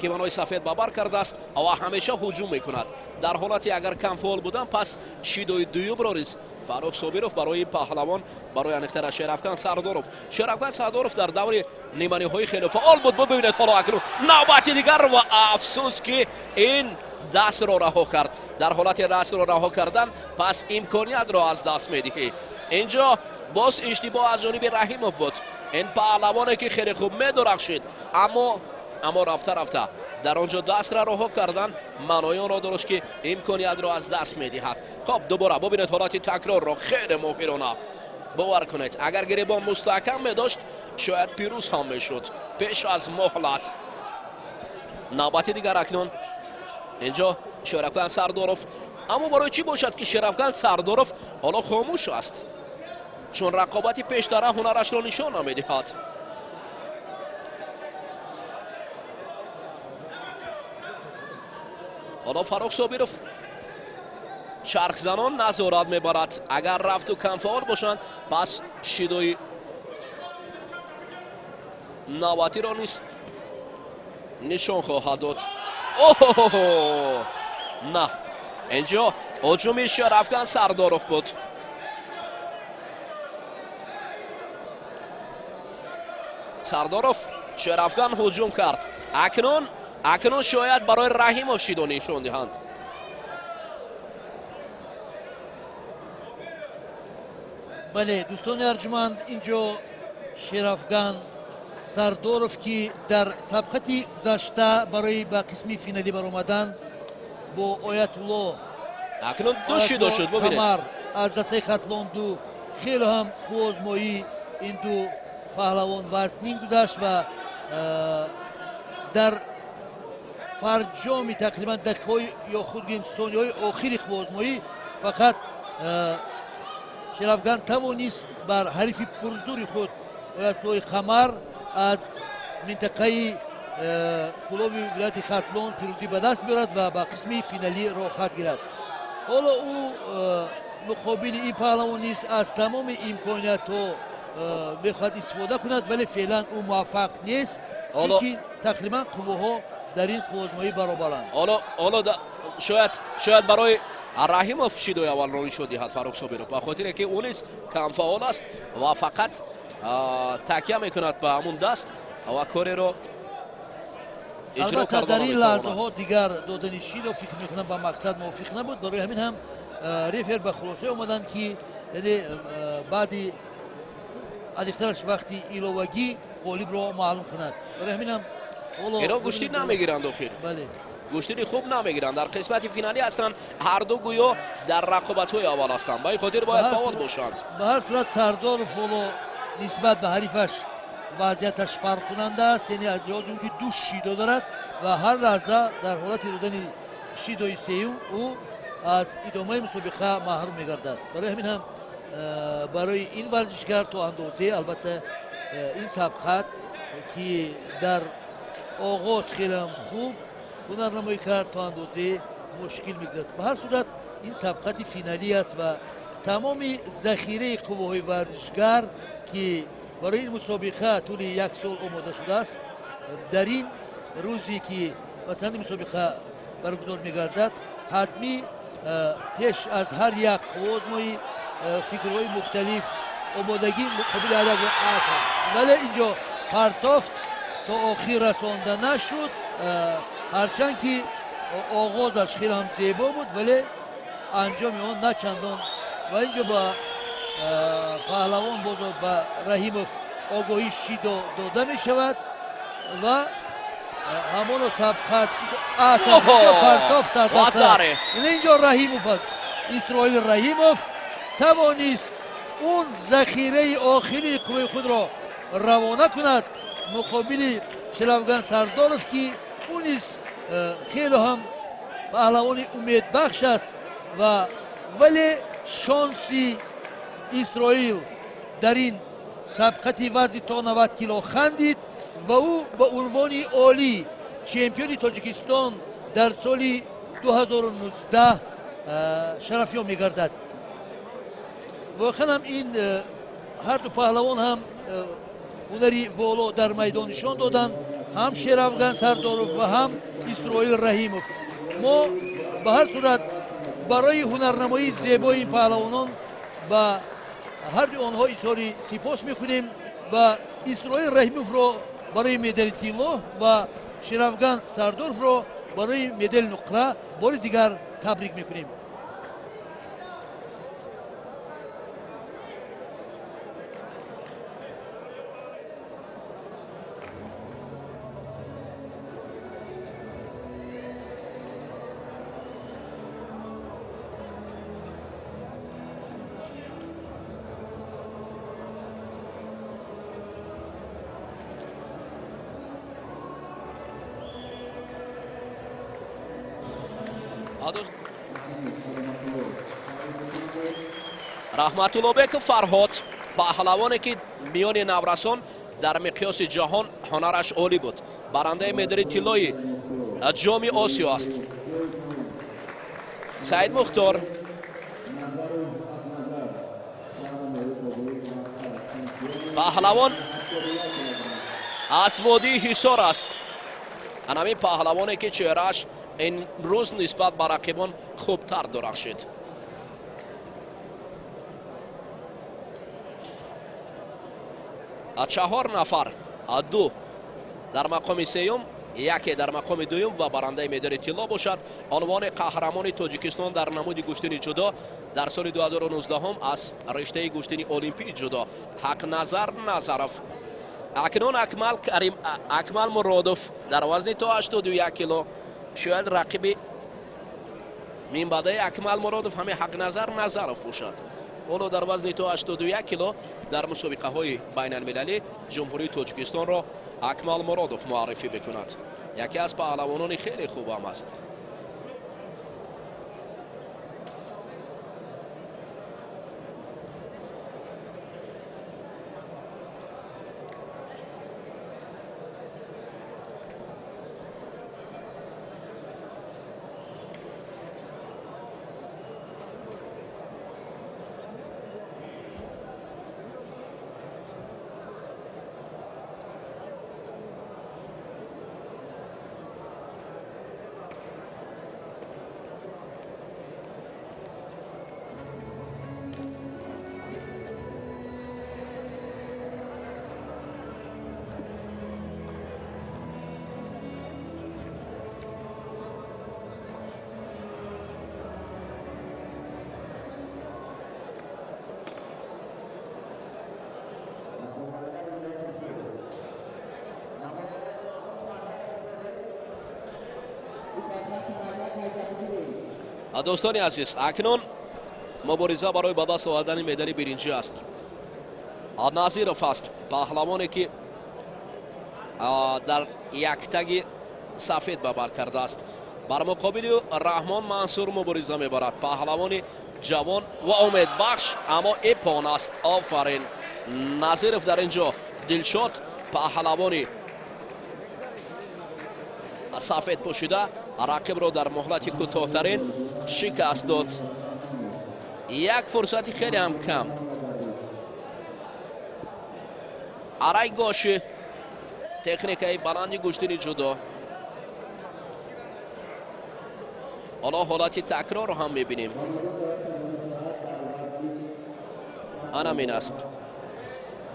кимонои сафед бабар кардааст ва ҳамеша ҳуҷум мекунад. Дар ҳолати агар камфаъол будан, пас шидои дуюмро низ Фаррух Собиров барои паҳлавон, барои аниқтара Шерафган Сардоров. Шерафган Сардоров дар даври ниманиҳоӣ хеле фаъол буд. Бубинед ҳоло акнун навбати дигар ва афсӯс, ки ин дастро раҳо кард. Дар ҳолати дастро раҳо кардан, пас имкониятро аз даст медиҳӣ. Инҷо боз иштибоҳ аз ҷониби Раҳимов буд. Ин паҳлавоне, ки хеле хуб медурахшид, аммо рафта рафта дар он ҷо дастра раҳо кардан маънои онро дошт, ки имкониятро аз даст медиҳад. Хоб, дубора бубинед ҳолати такрорро, хеле моҳирона. Бовар кунед, агар гиребон мустаҳкам медошт, шояд пирӯз ҳам мешуд пеш аз муҳлат. Навбати дигар акнун инҷо Шерафган Сардоров. Аммо барои чӣ бошад, ки Шерафган Сардоров ҳоло хомӯш аст? Чун рақобати пештара ҳунарашро нишон намедиҳад. Ҳоло Фаррух Собиров чархзанон назорат мебарад. Агар рафту камфаъол бошанд, пас шидои навбатиро низ нишон хоҳад дод. Оҳ, на, инҷо ҳуҷуми Шерафган Сардоров буд. Сардоров Шерафган ҳуҷум кард. Акнун шояд барои Раҳимов шидо нишон диҳанд. Бале, дӯстони арҷманд, инҷо Шерафган Сардоров, ки дар сабқати гузашта барои ба қисми финалӣ баромадан бо Оятулло акнун ду шидо шуд, бубинед, Қамар аз дастаи Хатлон ду, хеле ҳам қуввозмоӣ ин ду паҳлавон вазнин гузашт ва Дар фарҷоми тақрибан дақиқаҳои ё худ гӯем сониҳои охири қувваозмоӣ фақат Шерафган тавонист бар ҳарифи пурзури худ Оятуллои Қамар аз минтақаи Кӯлоби вилояти Хатлон пирӯзӣ ба даст биёрад ва ба қисми финалӣ роҳхат гирад. Ҳоло ӯ муқобили ин паҳлавон низ аз тамоми имкониятҳо мехоҳад истифода кунад, вале феълан ӯ муваффақ нест, чунки тақрибан қувваҳо дар ин қувваозмоӣ баробаранд. Ҳоло шояд барои Раҳимов шидои аввалро нишон диҳад Фаррух Собиров, ба хотире ки ӯ низ камфаъол аст ва фақат такя мекунад ба ҳамун даст ва кореро иҷро Албатта, карда дар ин наметавонад. лаҳзаҳо дигар додани шидо, фикр мекунам, ба мақсад мувофиқ набуд. Барои ҳамин ҳам рефер ба хулосае омаданд, ки яъне баъди аниқтараш вақти иловагӣ ғолибро маълум кунад. Барои ҳамин ҳам ҳоло Ино гӯштӣ намегиранд охир. Бале. Гӯштини хуб намегиранд, дар қисмати финалӣ ҳастанд, ҳарду гӯё дар рақобатҳои аввал ҳастанд, ба ин хотир бояд фаъол бошанд. Ба ҳар сурат, Сардоров ҳоло нисбат ба ҳарифаш вазъияташ фарқкунанда аст, яъне аз лиҳози он ки ду шидо дорад ва ҳар лаҳза дар ҳолати додани шидои сеюм ӯ аз идомаи мусобиқа маҳрум мегардад. Барои ҳамин ҳам барои ин варзишгар то андозае, албатта, ин сабқат, ки дар оғоз хелеам хуб ҳунарнамоӣ кард, то андозае мушкил мегузарад. Ба ҳар сурат, ин сабқати финалӣ аст ва тамоми захираи қувваҳои варзишгар, ки барои ин мусобиқа тӯли як сол омода шудааст, дар ин рӯзе ки масалан ин мусобиқа баргузор мегардад, ҳатмӣ пеш аз ҳар як қувваозмоӣ фикрҳои мухталиф, омодагӣ муқобили ҳар як аст. Вале инҷо партофт то охир расонда нашуд, ҳарчанд ки оғозаш хеле ҳам зебо буд, вале анҷоми он на чандон. Ва инҷо ба паҳлавон, бозо ба Раҳимов огоҳӣ шидо дода мешавад ва ҳамоно сабқат партофт сардаста. Инҷо Раҳимов аст. Исроил Раҳимов тавонист он захираи охирини қувваи худро равона кунад муқобили Шерафган Сардоров, ки ӯ низ хеле ҳам паҳлавони умедбахш аст, ва вале шонси Исроил дар ин сабқати вазни то 90 кило хандид ва ӯ ба унвони олӣ чемпиони Тоҷикистон дар соли 2019 шарафёб мегардад. Воқеан ҳам ин ҳарду паҳлавон ҳам ҳунари воло дар майдон нишон доданд, ҳам Шерафган Сардоров ва ҳам Исроил Раҳимов. Мо ба ҳар сурат барои ҳунарнамоии зебои ин паҳлавонон ба ҳарду онҳо изҳори сипос мекунем ва Исроил Раҳимовро барои медали тилло ва Шерафган Сардоровро барои медали нуқра бори дигар табрик мекунем. Раҳматуллобеков Фарҳод, паҳлавоне ки миёни наврасон дар миқёси ҷаҳон ҳунараш олӣ буд, барандаи медали тиллои Ҷоми Осиё аст. Саид Мухтор паҳлавон аз водии Ҳисор аст. Анамин паҳлавоне ки чеҳрааш имрӯз нисбат ба рақибон хубтар дурахшид. Чаҳор нафар, ду дар мақоми сеюм, яке дар мақоми дуюм ва барандаи медали тилло бошад унвони қаҳрамони Тоҷикистон дар намуди гӯштини ҷудо дар соли 2019 аз риштаи гӯштини олимпии ҷудо Ҳақназар Назаров. Акнун Акмал Карим, Акмал Муродов дар вазни то 81 кило, шояд рақиби минбаъдаи Акмал Муродов ҳамин Ҳақназар Назаров бошад. Ҳоло дар вазни то 81 кило дар мусобиқаҳои байналмилалӣ Ҷумҳурии Тоҷикистонро Акмал Муродов муаррифӣ мекунад. Яке аз паҳлавонони хеле хубам аст. Дӯстони азиз, акнун мубориза барои ба даст овардани медали биринҷӣ аст. Назиров аст паҳлавоне ки дар яктаги сафед ба бар кардааст. Бар муқобили ӯ Раҳмон Мансур мубориза мебарад, паҳлавони ҷавон ва умедбахш, аммо ипон аст. Офарин Назиров дар ин ҷо Дилшод паҳлавони сафед пӯшида рақибро дар муҳлати кӯтоҳтарин шикаст дод. Як фурсати хеле ҳам кам. Арай гоши, техникаи баланди гӯштини ҷудо. Ҳоло ҳолати такрорро ҳам мебинем. Анамин аст.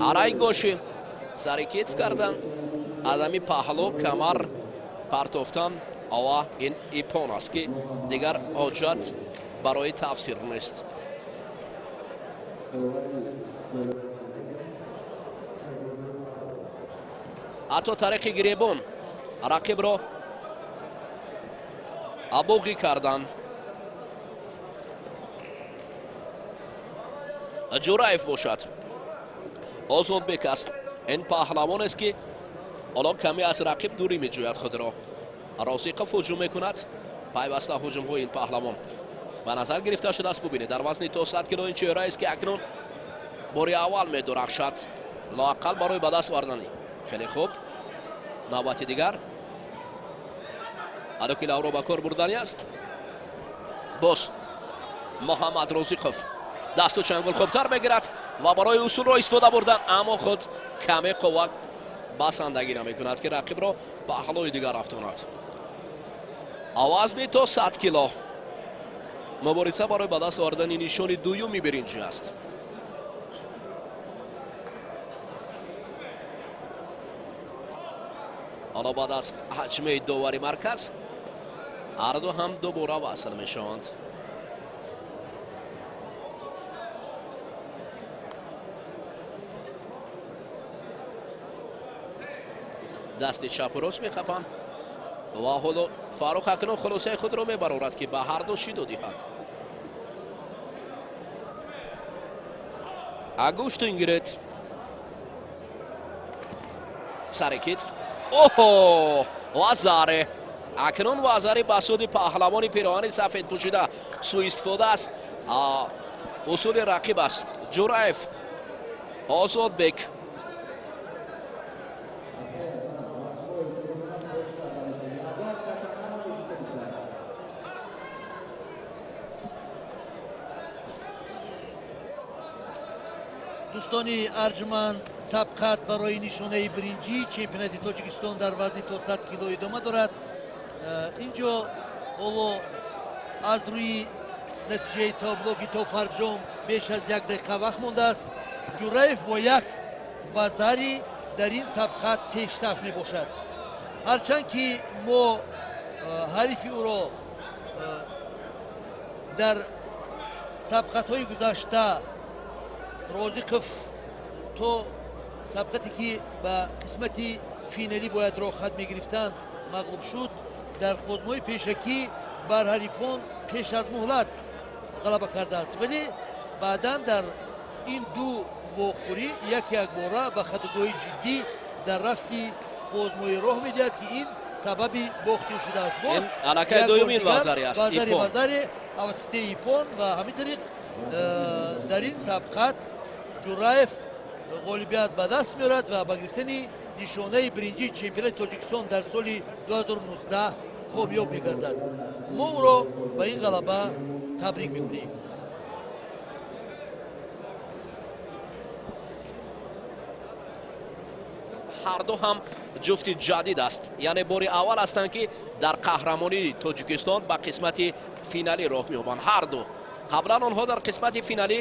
Арай гоши сари китф кардан, адами паҳлӯ камар партофтан, ова ин ипон аст ки дигар ҳоҷат барои тафсир нест. Ҳатто тариқи гиребон рақибро абоғӣ кардан. Ҷураев бошад Озодбек аст. Ин паҳлавонест ки ҳоло каме аз рақиб дурӣ меҷӯяд худро. Розиқов ҳуҷум мекунад. Пайваста ҳуҷумҳои ин паҳлавон ба назар гирифта шудааст. Бубинед, дар вазни то 100 кило ин чеҳраест ки акнун бори аввал медурахшад, лоақал барои ба даст овардани. Хеле хуб. Навбати дигар адоки лавро ба кор бурдани аст. Боз Муҳаммад Розиқов дасту чангул хубтар мегирад ва барои усулро истифода бурдан, аммо худ каме қувват басандагӣ намекунад ки рақибро паҳлӯи дигар афтонад. Вазни то 100 кило мубориза барои ба даст овардани нишони дуюми биринҷӣ аст. Ҳоло баъд аз ҳаҷмаи довари марказ ҳарду ҳам дубора васл мешаванд. Дасти чапу рост мехапанд ва ҳоло Фаррух акнун хулосаи худро мебарорад ки ба ҳарду шидо диҳад. Агуштин гиред, сари китф. Оҳо, вазаре акнун вазари ба суди паҳлавони пироҳани сафед пӯшида суистифода аст. Усули рақиб аст. Ҷураев Озодбек. Дӯстони арҷманд, сабқат барои нишонаи биринҷӣ чемпионати Тоҷикистон дар вазни то 100 кило идома дорад. Инҷо ҳоло аз рӯи натиҷаи табло ки то фарҷом беш аз як дақиқа вақт мондааст, Ҷураев бо як вазари дар ин сабқат пешсаф мебошад. Ҳарчанд ки мо ҳарифи ӯро дар сабқатҳои гузашта Розиқов то сабқате ки ба қисмати финалӣ бояд роҳхат мегирифтанд мағлуб шуд, дар хозмои пешакӣ бар ҳарифон пеш аз муҳлат ғалаба кардааст, вале Баъдан дар ин ду вохӯрӣ як якбора ба хатогоҳи ҷиддӣ дар рафти бозмоӣ роҳ медиҳад, ки ин сабаби бохти шудааст. Боз аллакай дуюмин вазари аст, вазари вазари аваситаи ипон ва ҳамин тариқ дар ин сабқат Ҷураев ғолибият ба даст меорад ва ба гирифтани нишонаи биринҷии чемпионати Тоҷикистон дар соли 2019 комёб мегардад. Мо ӯро ба ин ғалаба табрик мекунем. Ҳарду ҳам ҷуфти ҷадид аст, яъне бори аввал ҳастанд, ки дар қаҳрамонии Тоҷикистон ба қисмати финалӣ роҳ меёбанд. Ҳарду қаблан онҳо дар қисмати финалӣ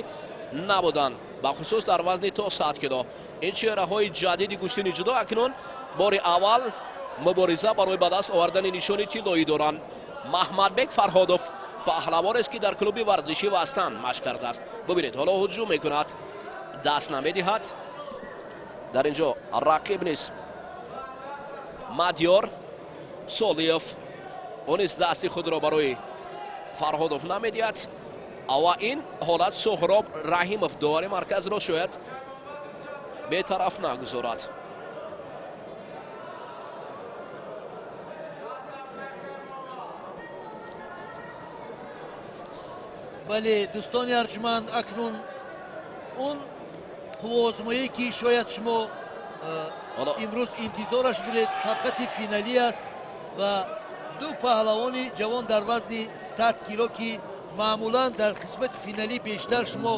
набуданд, бахусус дар вазни то 100 кило. Ин чеҳраҳои ҷадиди гӯштини ҷудо акнун бори аввал мубориза барои ба даст овардани нишони тиллоӣ доранд. Маҳмадбек Фарҳодов паҳлавонест, ки дар клуби варзишӣ Вастан машқ кардааст. Бубинед, ҳоло ҳуҷум мекунад, даст намедиҳад. Дар ин ҷо рақиб низ Мадёр Солиев, ӯ низ дасти худро барои Фарҳодов намедиҳад. Ва ин ҳолат Соҳроб Раҳимов довари марказро шояд бетараф нагузорад. Бале, дӯстони арҷманд, акнун он қувваозмоие, ки шояд шумо имрӯз интизораш будед, сабқати финалӣ аст ва ду паҳлавони ҷавон дар вазни 100 кило, ки маъмулан дар қисмати финалӣ бештар шумо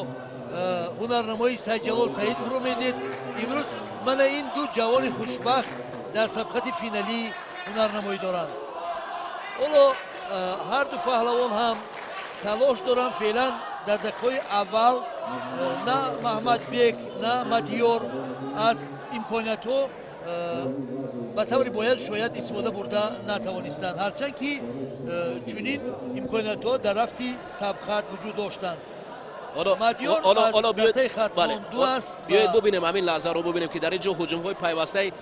ҳунарнамоии Сайдҷалол Саидовро медид, имрӯз мана ин ду ҷавони хушбахт дар сабқати финалӣ ҳунарнамоӣ доранд. Ҳоло ҳар ду паҳлавон ҳам талош доранд. Феълан дар дақиқаҳои аввал на Маҳмадбек, на Мадиёр аз имкониятҳо ба таври бояд шояд истифода бурда натавонистанд, ҳарчанд ки чунин имкониятҳо дар рафти сабқат вуҷуд доштанд. Мадиёр аз дастаи Хатлон ду аст. Биёед бубинем ҳамин лаҳзаро, бубинем, ки дар ин ҷо ҳуҷумҳои пайвастаи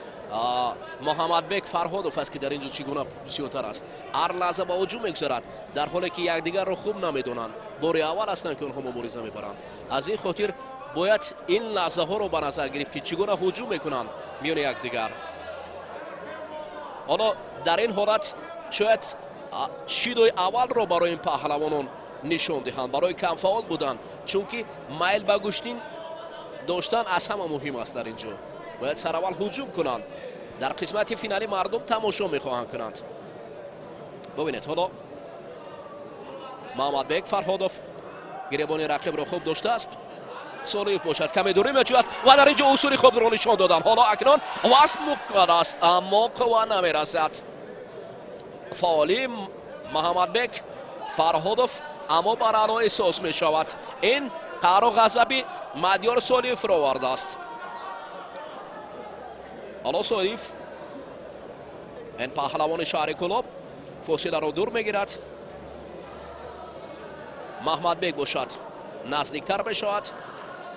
Муҳаммадбек Фарҳодов аст, ки дар ин ҷо чӣ гуна бисёртар аст. Ҳар лаҳза ба ҳуҷум мегузарад, дар ҳоле ки якдигарро хуб намедонанд. Бори аввал ҳастанд, ки онҳо мубориза мебаранд. Аз ин хотир бояд ин лаҳзаҳоро ба назар гирифт, ки чӣ гуна ҳуҷум мекунанд миёни якдигар. Ҳоло дар ин ҳолат шояд шидои аввалро барои ин паҳлавонон нишон диҳанд, барои камфаъол будан, чунки майл ба гӯштин доштан аз ҳама муҳим аст. Дар ин ҷо бояд сараввал ҳуҷум кунанд. Дар қисмати финалӣ мардум тамошо мехоҳанд кунанд. Бубинед, ҳоло Маҳмадбек Фарҳодов гиребони рақибро хуб доштааст. Солиев бошад каме дурӣ меҷӯяд ва дар ин ҷо усули худро нишон доданд. Ҳоло акнун вазн муқаддар аст, аммо қувва намерасад. Фаъолии Маҳмадбек Фарҳодов аммо баръало эҳсос мешавад. Ин қаҳру ғазаби Мадёр Солиевро овардааст. Ҳоло Солиев, ин паҳлавони шаҳри Кӯлоб, фосиларо дур мегирад. Маҳмадбек бошад наздиктар мешавад,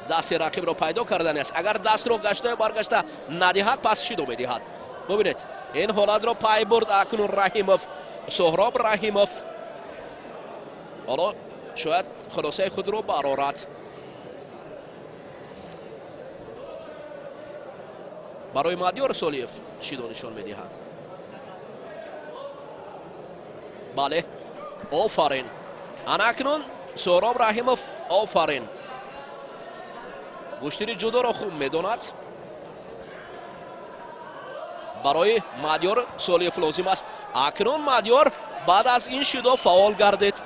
дасти рақибро пайдо кардани аст. Агар дастро гаштаю баргашта надиҳад, пас шидо медиҳад. Бубинед, ин ҳолатро пай бурд акнун Раҳимов, Соҳроб Раҳимов. Ҳоло шояд хулосаи худро барорад. Барои Мадёр Солиев шидо нишон медиҳад. Бале, офарин. Ана акнун Соҳроб Раҳимов, офарин. Гӯштини ҷудоро хуб медонад. Барои Мадёр Солиев лозим аст. Акнун Мадёр баъд аз ин шидо фаъол гардид.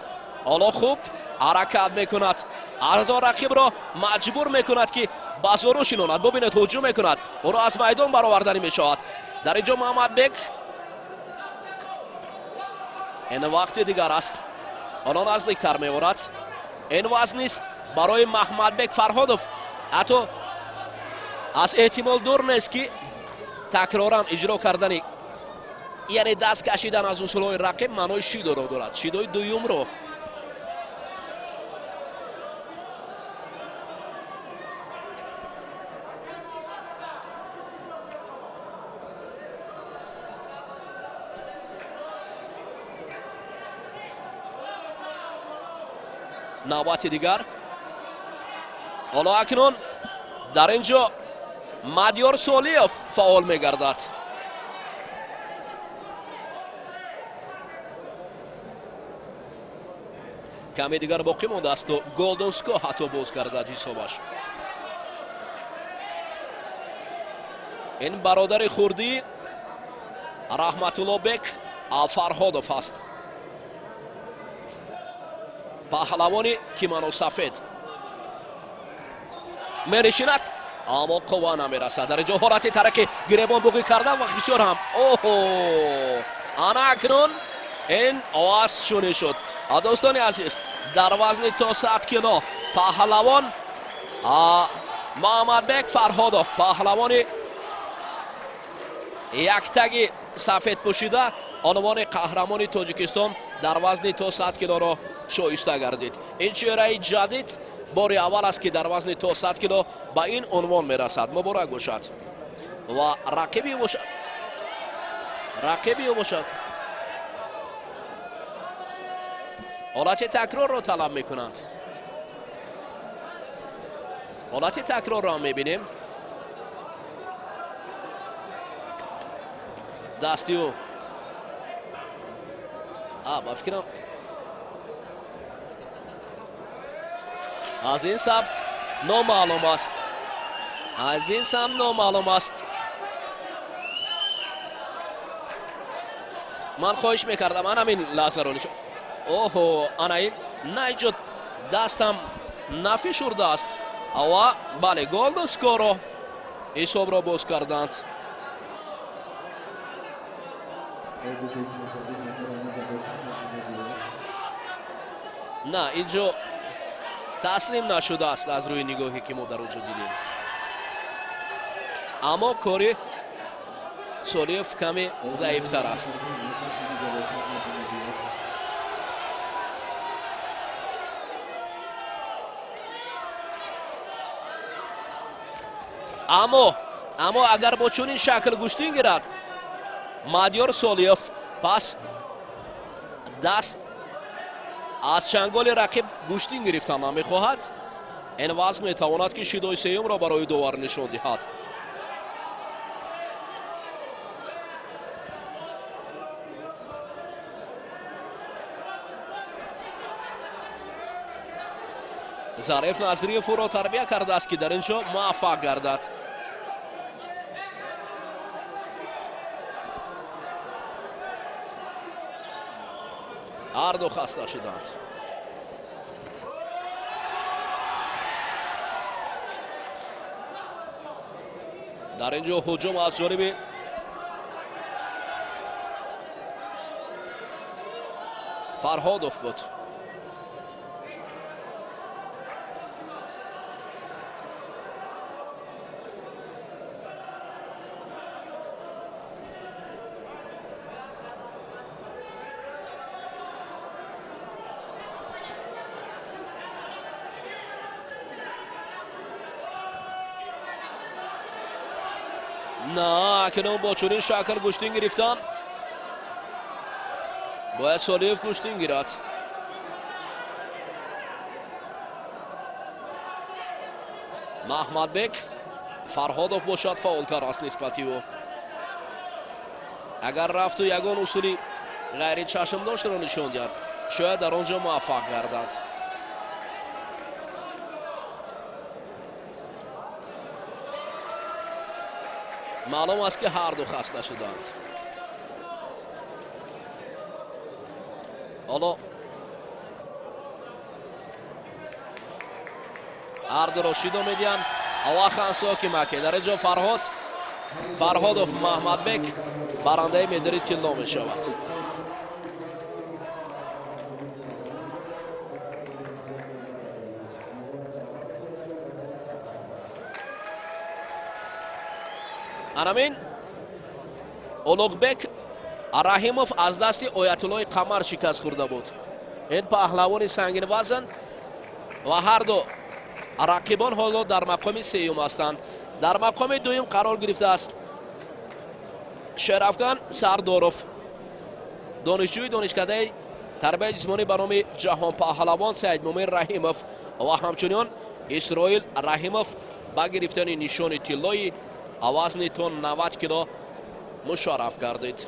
Ҳоло хуб ҳаракат мекунад, ҳатто рақибро маҷбур мекунад, ки ба зӯру шинонад. Бубинед, ҳуҷум мекунад, ӯро аз майдон бароварданӣ мешавад. Дар ин ҷо Маҳмадбек ин вақти дигар аст, ҳоло наздиктар меорад. Ин вазн низ барои Маҳмадбек Фарҳодов ҳатто аз эҳтимол дур нест, ки такроран иҷро кардани, яъне даст кашидан аз усулҳои рақиб маънои шидоро дорад, шидои дуюмро. Навбати дигар Ҳоло акнун дар ин ҷо Мадиёр Солиев фаъол мегардад. Каме дигар боқӣ мондааст, то Голден Ско ҳатто боз гардад ҳисобаш. Ин бародари хурдӣ Раҳматуллобек Фарҳодов аст, паҳлавони кимоносафед. Мерешинад, аммо қувва намерасад. Дар инҷо ҳолати тараки гиребон буғӣ карда ва бисёр ҳам оҳо, ана акнун ин овоз чунин шуд. Дӯстони азиз, дар вазни то 100 кило паҳлавон Муҳаммадбек Фарҳодов, паҳлавони яктаги сафед пӯшида, унвони қаҳрамони Тоҷикистон дар вазни то 100 килоро шоиста гардид. Ин чеҳраи ҷадид бори аввал аст, ки дар вазни то 100 кило ба ин унвон мерасад. Муборак бошад. Ва рақиби ӯ бошад ҳолати такрорро талаб мекунанд. Ҳолати такрорро ҳам мебинем. Дасти ӯ ба фикрам аз ин самт номаълум аст. Аз ин самт номаълум аст. Ман хоҳиш мекардам ана ҳамин лаҳзаро нишон. Оҳо, ана ин на инҷо дастам нафишурдааст. Ва бале, Голден Скоро ҳисобро боз карданд. На, инҷо таслим нашудааст аз рӯи нигоҳе ки мо дар онҷо дидем. Аммо кори Солиев каме заифтар аст. Аммо агар бо чунин шакл гӯштин гирад Мадиёр Солиев, пас даст аз чанголи рақиб гӯштин гирифтан намехоҳад. Ин вазн метавонад, ки шидои сеюмро барои довар нишон диҳад. Зариф Назриев ӯро тарбия кардааст, ки дар ин ҷо муваффақ гардад. Ҳарду хаста шуданд. Дар ин ҷо ҳуҷум аз ҷониби Фарҳодов буд. На, акнун бо чунин шакл гӯштин гирифтан бояд Солиев гӯштин гирад. Маҳмадбек Фарҳодов бошад фаъолтар аст нисбати ӯ. Агар рафту ягон усули ғайричашмдоштро нишон диҳад, шояд дар он ҷо муваффақ гардад. Маълум аст, ки ҳарду хаста шуданд. Ҳоло ҳардуро шидо медиҳанд. Ава хансоки маке. Дар ин ҷо Фарҳодов Маҳмадбек барандаи медали тилло мешавад. Анамин Улуғбек Раҳимов аз дасти Оятуллои Қамар шикаст хӯрда буд. Ин паҳлавони сангинвазн ва ҳарду рақибон ҳоло дар мақоми сеюм ҳастанд. Дар мақоми дуюм қарор гирифтааст Шерафган Сардоров, донишҷӯи донишкадаи тарбияи ҷисмонӣ ба номи ҷаҳонпаҳлавон Саидмумин Раҳимов ва ҳамчунин Исроил Раҳимов ба гирифтани нишони тиллои вазни то 90 кило мушарраф гардид.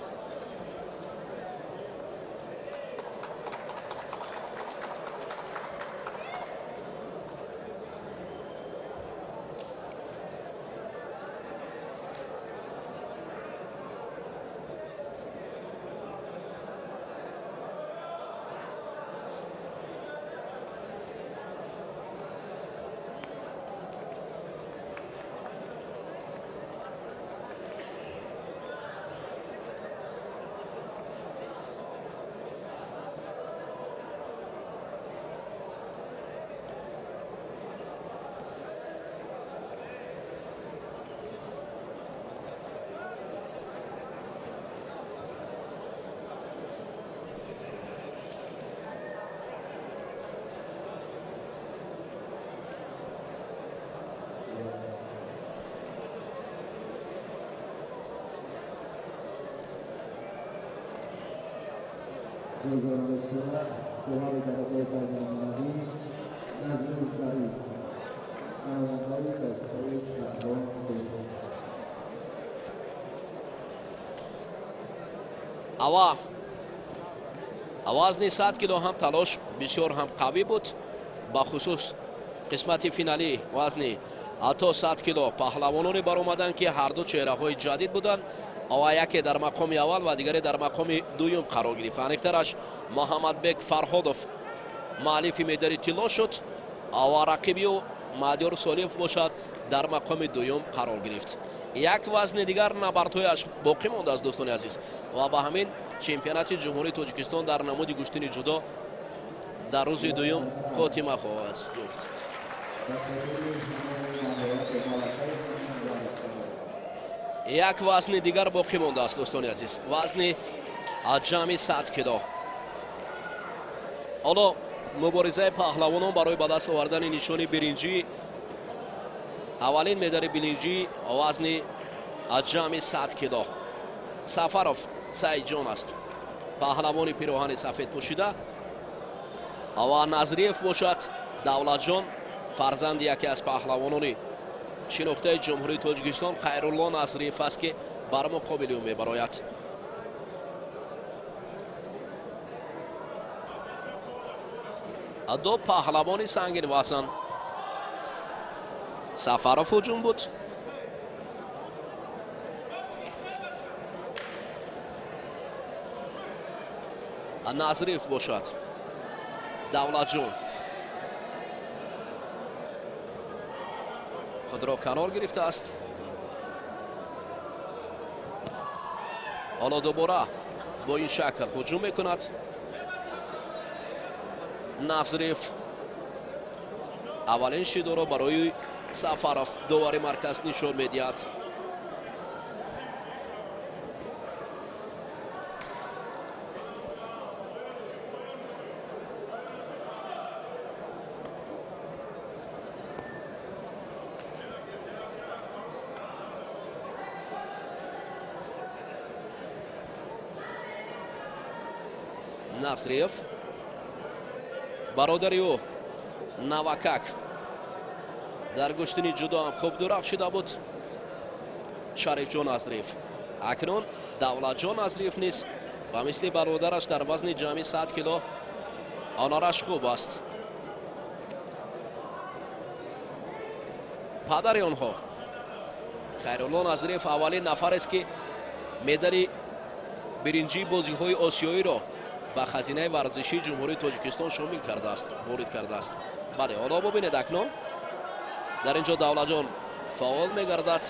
Ава вазни 100 кило ҳам талош бисёр ҳам қавӣ буд, бахусус қисмати финалӣ вазни то 100 кило паҳлавононе баромаданд, ки ҳарду чеҳраҳои ҷадид буданд ва яке дар мақоми аввал ва дигаре дар мақоми дуюм қарор гирифт. Аниқтараш Муҳаммадбек Фарҳодов муаллифи медали тилло шуд ва рақиби ӯ Маҳдиёр Солиев бошад дар мақоми дуюм қарор гирифт. Як вазни дигар набардҳояш боқӣ мондааст, дӯстони азиз, ва ба ҳамин чемпионати Ҷумҳурии Тоҷикистон дар намуди гӯштини ҷудо дар рӯзи дуюм хотима хоҳад ёфт. Як вазни дигар боқӣ мондааст, дӯстони азиз, вазни ҷамъи 100 кило. Ҳоло муборизаи паҳлавонон барои ба даст овардани нишони биринҷӣ, аввалин медали биринҷӣ вазни ҷамъи 100 кило. Сафаров Саидҷон аст, паҳлавони пироҳани сафед пӯшида, ва Назриев бошад Давлатҷон, фарзанди яке аз паҳлавонони шинохтаи Ҷумҳурии Тоҷикистон Хайрулло Назриев аст, ки бар муқобили ӯ мебарояд. Ду паҳлавони сангинвазн. Сафаров ҳуҷум буд. Назриев бошад Давлатҷон худро канор гирифтааст. Ҳоло дубора бо ин шакл ҳуҷум мекунад Назриев. Аввалин шидоро барои Сафаров довари марказ нишон медиҳад. Назриев, бародари ӯ Навакак дар гӯштини ҷудо ҳам хуб дурахшида буд. Шарифҷон Назриев. Акнун Давлатҷон Назриев низ ба мисли бародараш дар вазни ҷамъи 100 кило ҳунараш хуб аст. Падари онҳо Хайрулло Назриев аввалин нафарест, ки медали биринҷии бозиҳои осиёиро ба хазинаи варзишии Ҷумҳурии Тоҷикистон шомил кардааст, ворид кардааст. Бале, ҳоло бубинед, акнун дар ин ҷо Давлатҷон фаъол мегардад,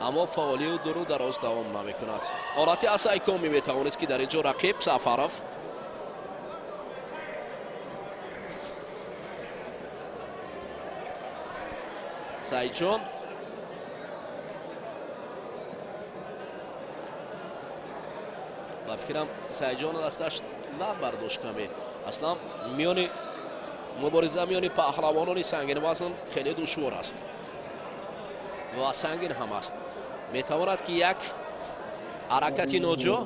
аммо фаъолию дуру дароз давом намекунад. Ҳолати асайкоми метавонист, ки дар ин ҷо рақиб Сафаров Саидҷон ба фикрам Саидҷон дасташ лат бардошт каме. Аслан миёни мубориза миёни паҳлавонони сангинвазн хеле душвор аст ва сангин ҳам аст. Метавонад, ки як ҳаракати ноҷо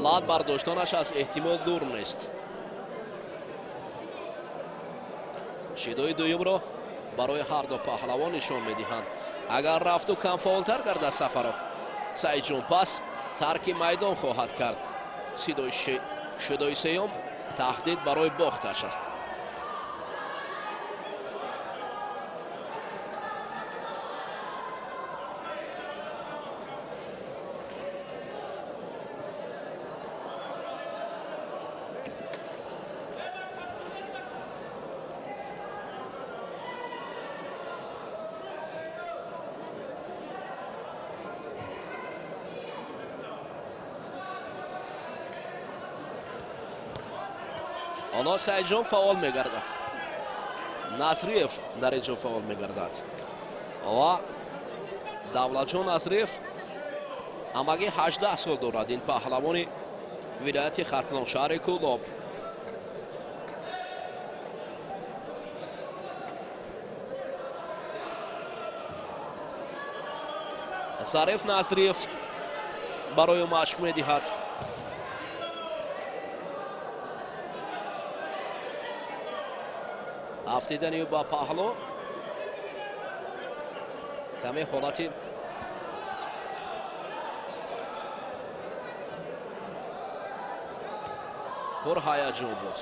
Лат бардоштанаш аз эҳтимол дур нест. Шидои дуюмро барои ҳар ду паҳлавон нишон медиҳанд. Агар рафту кам фаъолтар гардад Сафаров, Саидҷон пас тарки майдон хоҳад кард. Шидои сеюм таҳдид барои бохташ аст. Ҳоло Саидҷон фаъол мегардад. Назриев дар ин ҷо фаъол мегардад ва Давлатҷон Назриев ҳамагӣ 18 сол дорад. Ин паҳлавони вилояти Хатлон, шаҳри Кӯлоб. Зариф Назриев барои машқ медиҳад. Афтидани ба паҳло каме ҳолати пурҳаяҷон буд.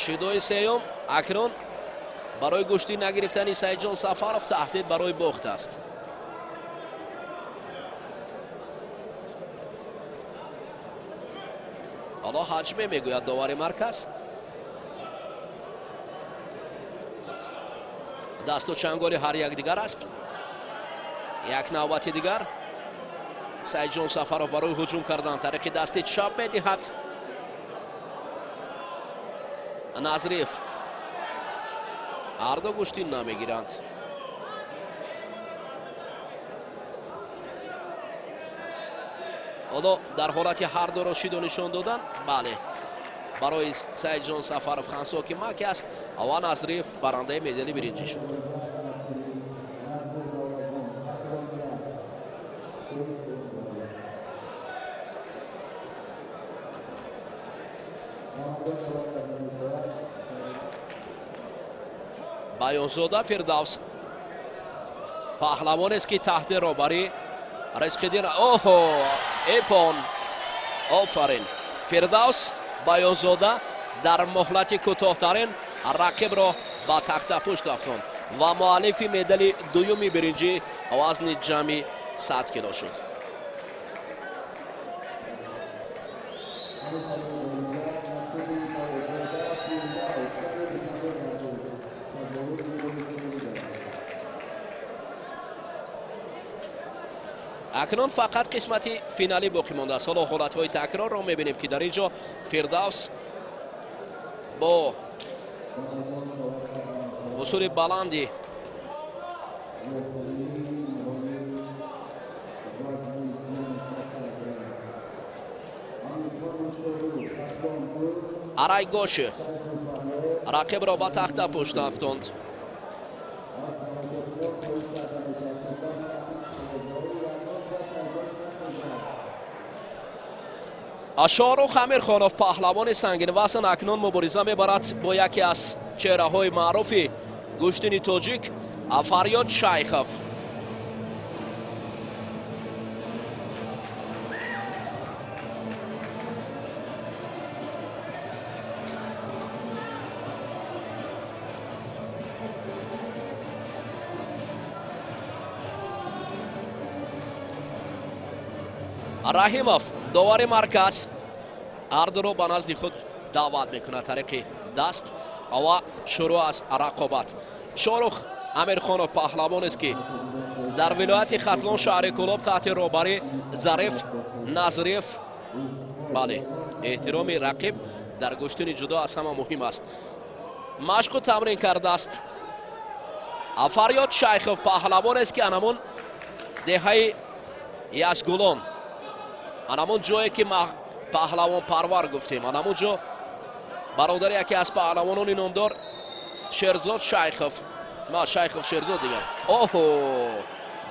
Шидои сеюм акнун барои гӯштӣ нагирифтани Саидҷон Сафаров таҳдид барои бохт аст. Ҳоло ҳаҷме мегӯяд довари марказ. Дасту чанголи ҳар якдигар аст. Як навбати дигар Саидҷон Сафаров барои ҳуҷум кардан тариқи дасти чап медиҳад. Назриев ҳарду гӯштӣ намегиранд. Ҳоло дар ҳолати ҳар дуро шидо нишон додан, бале, барои Саидҷон Сафаров хансоки маки аст ва Назриев барандаи медали биринҷӣ шуд. Баёнзода Фирдавс паҳлавонест, ки таҳти роҳбарии Ризқиддин. Оҳо, эпон, офарин! Фирдавс Баёнзода дар муҳлати кӯтоҳтарин рақибро ба тахтапушт афтонд ва муаллифи медали дуюми биринҷӣ вазни ҷамъи 100 кило шуд. Акнун фақат қисмати финалӣ боқӣ мондааст. Ҳоло ҳолатҳои такрорро мебинем, ки дар ин ҷо Фирдавс бо усули баланди арайгоши рақибро ба тахта пушт афтонд. Шоҳрух Амирхонов паҳлавони сангинвазн акнун мубориза мебарад бо яке аз чеҳраҳои маъруфи гӯштини тоҷик Фарёд Шайхов. Раҳимов довари марказ ҳардуро ба назди худ даъват мекунад тариқи даст ва шурӯъ аз рақобат. Шоҳрух Амирхонов паҳлавонест, ки дар вилояти Хатлон, шаҳри Кӯлоб таҳти роҳбарии Зариф Назриев, бале, эҳтироми рақиб дар гӯштини ҷудо аз ҳама муҳим аст, машқу тамрин кардааст. Фарёд Шайхов паҳлавонест, ки анамун деҳаи Язгулон, анамун ҷое ки паҳлавонпарвар гуфтем, анамун ҷо бародари яке аз паҳлавонони номдор Шерзод Шайхов. На, Шайхов Шерзод дигар. Оҳо,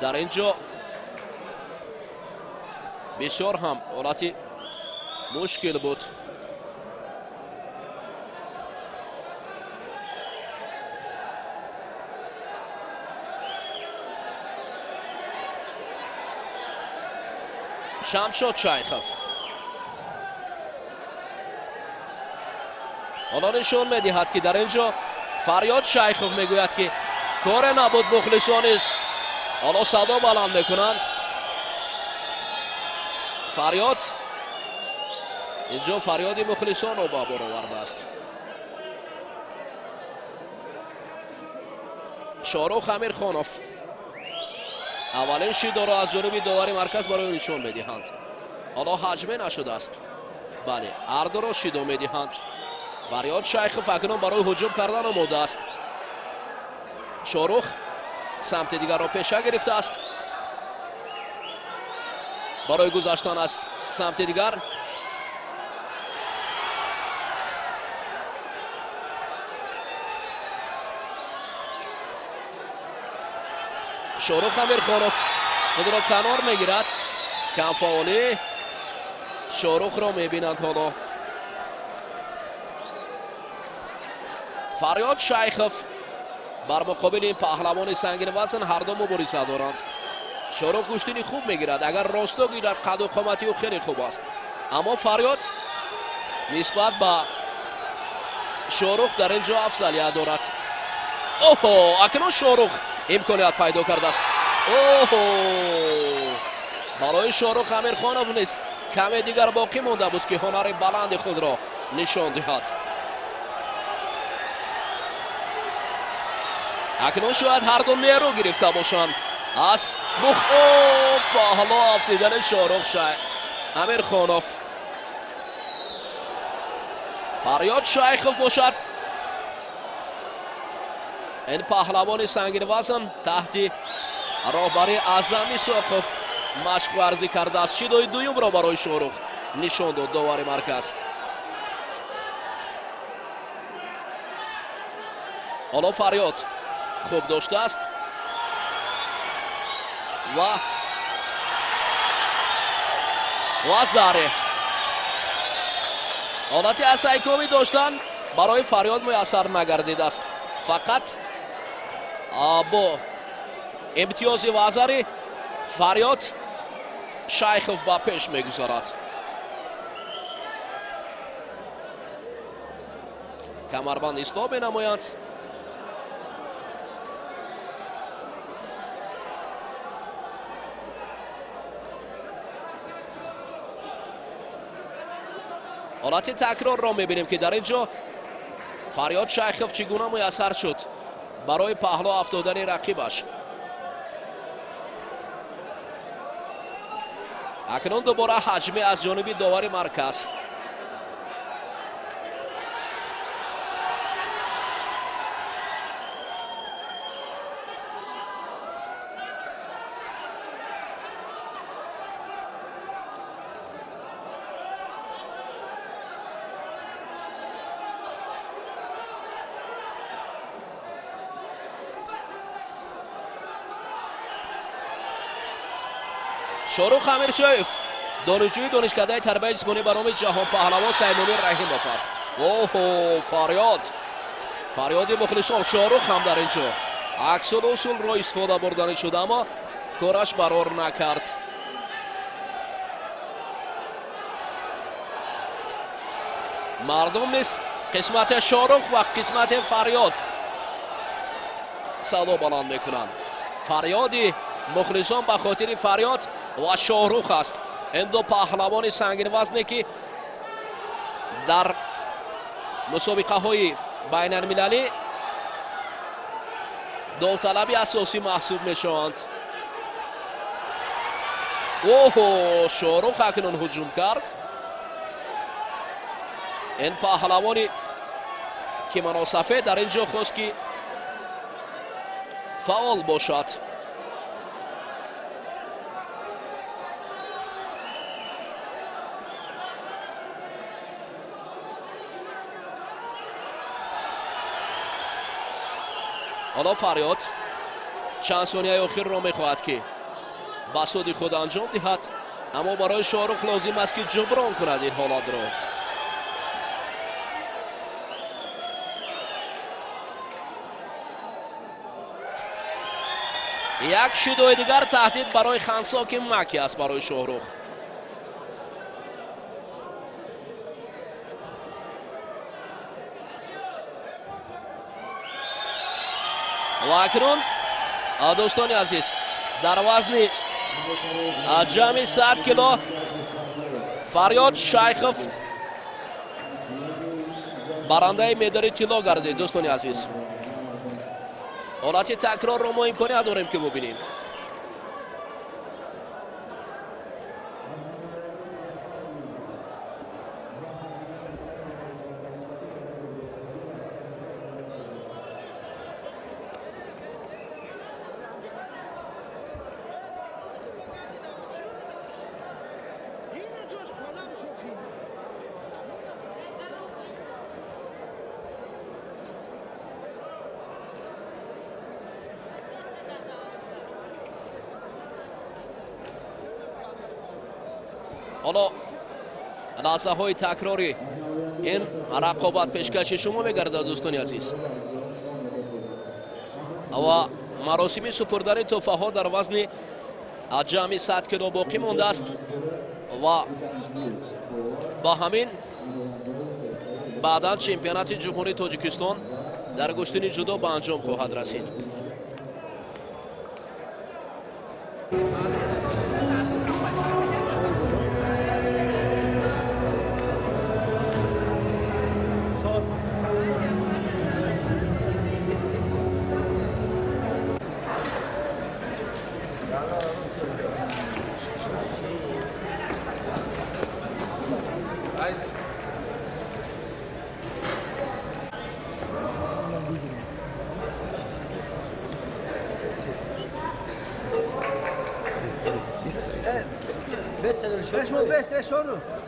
дар ин ҷо бисёр ҳам ҳолати мушкил буд. Шамшод Шайхов ҳоло нишон медиҳад, ки дар ин ҷо Фарёд Шайхов мегӯяд, ки коре набуд. Мухлисон низ ҳоло садо баланд мекунанд. Фарёд инҷо фарёди мухлисонро ба бор овардааст. Шоҳрух Амирхонов аввалин шидоро аз ҷониби довари марказ барои ӯ нишон медиҳанд. Ҳоло ҳаҷме нашудааст. Бале, ҳардуро шидо медиҳанд. Фарёд Шайхов акнун барои ҳуҷум кардан омода аст. Шоҳрух самти дигарро пеша гирифтааст барои гузаштан аз самти дигар. Шоҳрух Амирхонов худро канор мегирад. Камфаъолӣ Шоҳрухро мебинанд ҳоло. Фарёд Шайхов бар муқобили ин паҳлавони сангинвазн ҳарду мубориза доранд. Шоҳрух гӯштини хуб мегирад, агар росто гирад қаду қомати ӯ хеле хуб аст. Аммо Фарёд нисбат ба Шоҳрух дар ин ҷо афзалият дорад. Оҳо, акнун Шоҳрух имконият пайдо кардааст. Оҳо, барои Шоҳрух Амирхонов низ каме дигар боқӣ монда буд, ки ҳунари баланди худро нишон диҳад. Акнун шояд ҳарду нерӯ гирифта бошанд аз паҳло афтидани Шоҳрух Амирхонов. Фарёд Шайхов бошад, ин паҳлавони сангинвазн таҳти роҳбарии Аъзам Исоқов машқварзӣ кардааст. Шидои дуюмро барои Шоҳрух нишон дод довари марказ. Ҳоло Фарёд хуб доштааст ва заре ҳолати асайкомӣ доштан барои Фарёд муяссар нагардидааст. Фақат бо имтиёзи вазари Фарёд Шайхов ба пеш мегузарад. Камарбанд ислоҳ менамоянд. Ҳолати такрорро мебинем, ки дар ин ҷо Фарёд Шайхов чӣ гуна муяссар шуд барои паҳло афтодани рақибаш. Акнун дубора ҳаҷме аз ҷониби довари марказ. Шоҳрух Амиршоев донишҷӯи донишкадаи тарбияи ҷисмонӣ ба номи ҷаҳонпаҳлавон Саймумин Раҳимов аст. Оҳо, фарёд, фарёди мухлисон. Шоҳрух ҳам дар ин ҷо аксул усулро истифода бурданӣ шуд, аммо кораш барор накард. Мардум низ қисмати Шоҳрух ва қисмати Фарёд садо баланд мекунанд. Фарёди мухлисон ба хотири Фарёд ва Шоҳрух аст. Ин ду паҳлавони сангинвазне, ки дар мусобиқаҳои байналмилалӣ довталаби асосӣ маҳсуб мешаванд. Оҳо, Шоҳрух акнун ҳуҷум кард. Ин паҳлавони кимоносафед дар ин ҷо хост, ки фаъол бошад. Ҳоло Фарёд чанд сонияи охирро мехоҳад, ки ба суди худ анҷом диҳад, аммо барои Шоҳрух лозим аст, ки ҷуброн кунад ин ҳолатро. Як шидои дигар таҳдид барои Хансоки Маки аст барои Шоҳрух. Ва акнун, дӯстони азиз, дар вазни ҷамъи 100 кило Фарёд Шайхов барандаи медали тилло гардид. Дӯстони азиз, ҳолати такрорро мо имконият дорем, ки бубинем. Ҳоло лаҳзаҳои такрори ин рақобат пешкаши шумо мегардад, дӯстони азиз, ва маросими супурдани тӯҳфаҳо дар вазни ҷамъи 100 кило боқӣ мондааст ва ба ҳамин баъдан чемпионати Ҷумҳурии Тоҷикистон дар гӯштини ҷудо ба анҷом хоҳад расид. 5 5 شروع.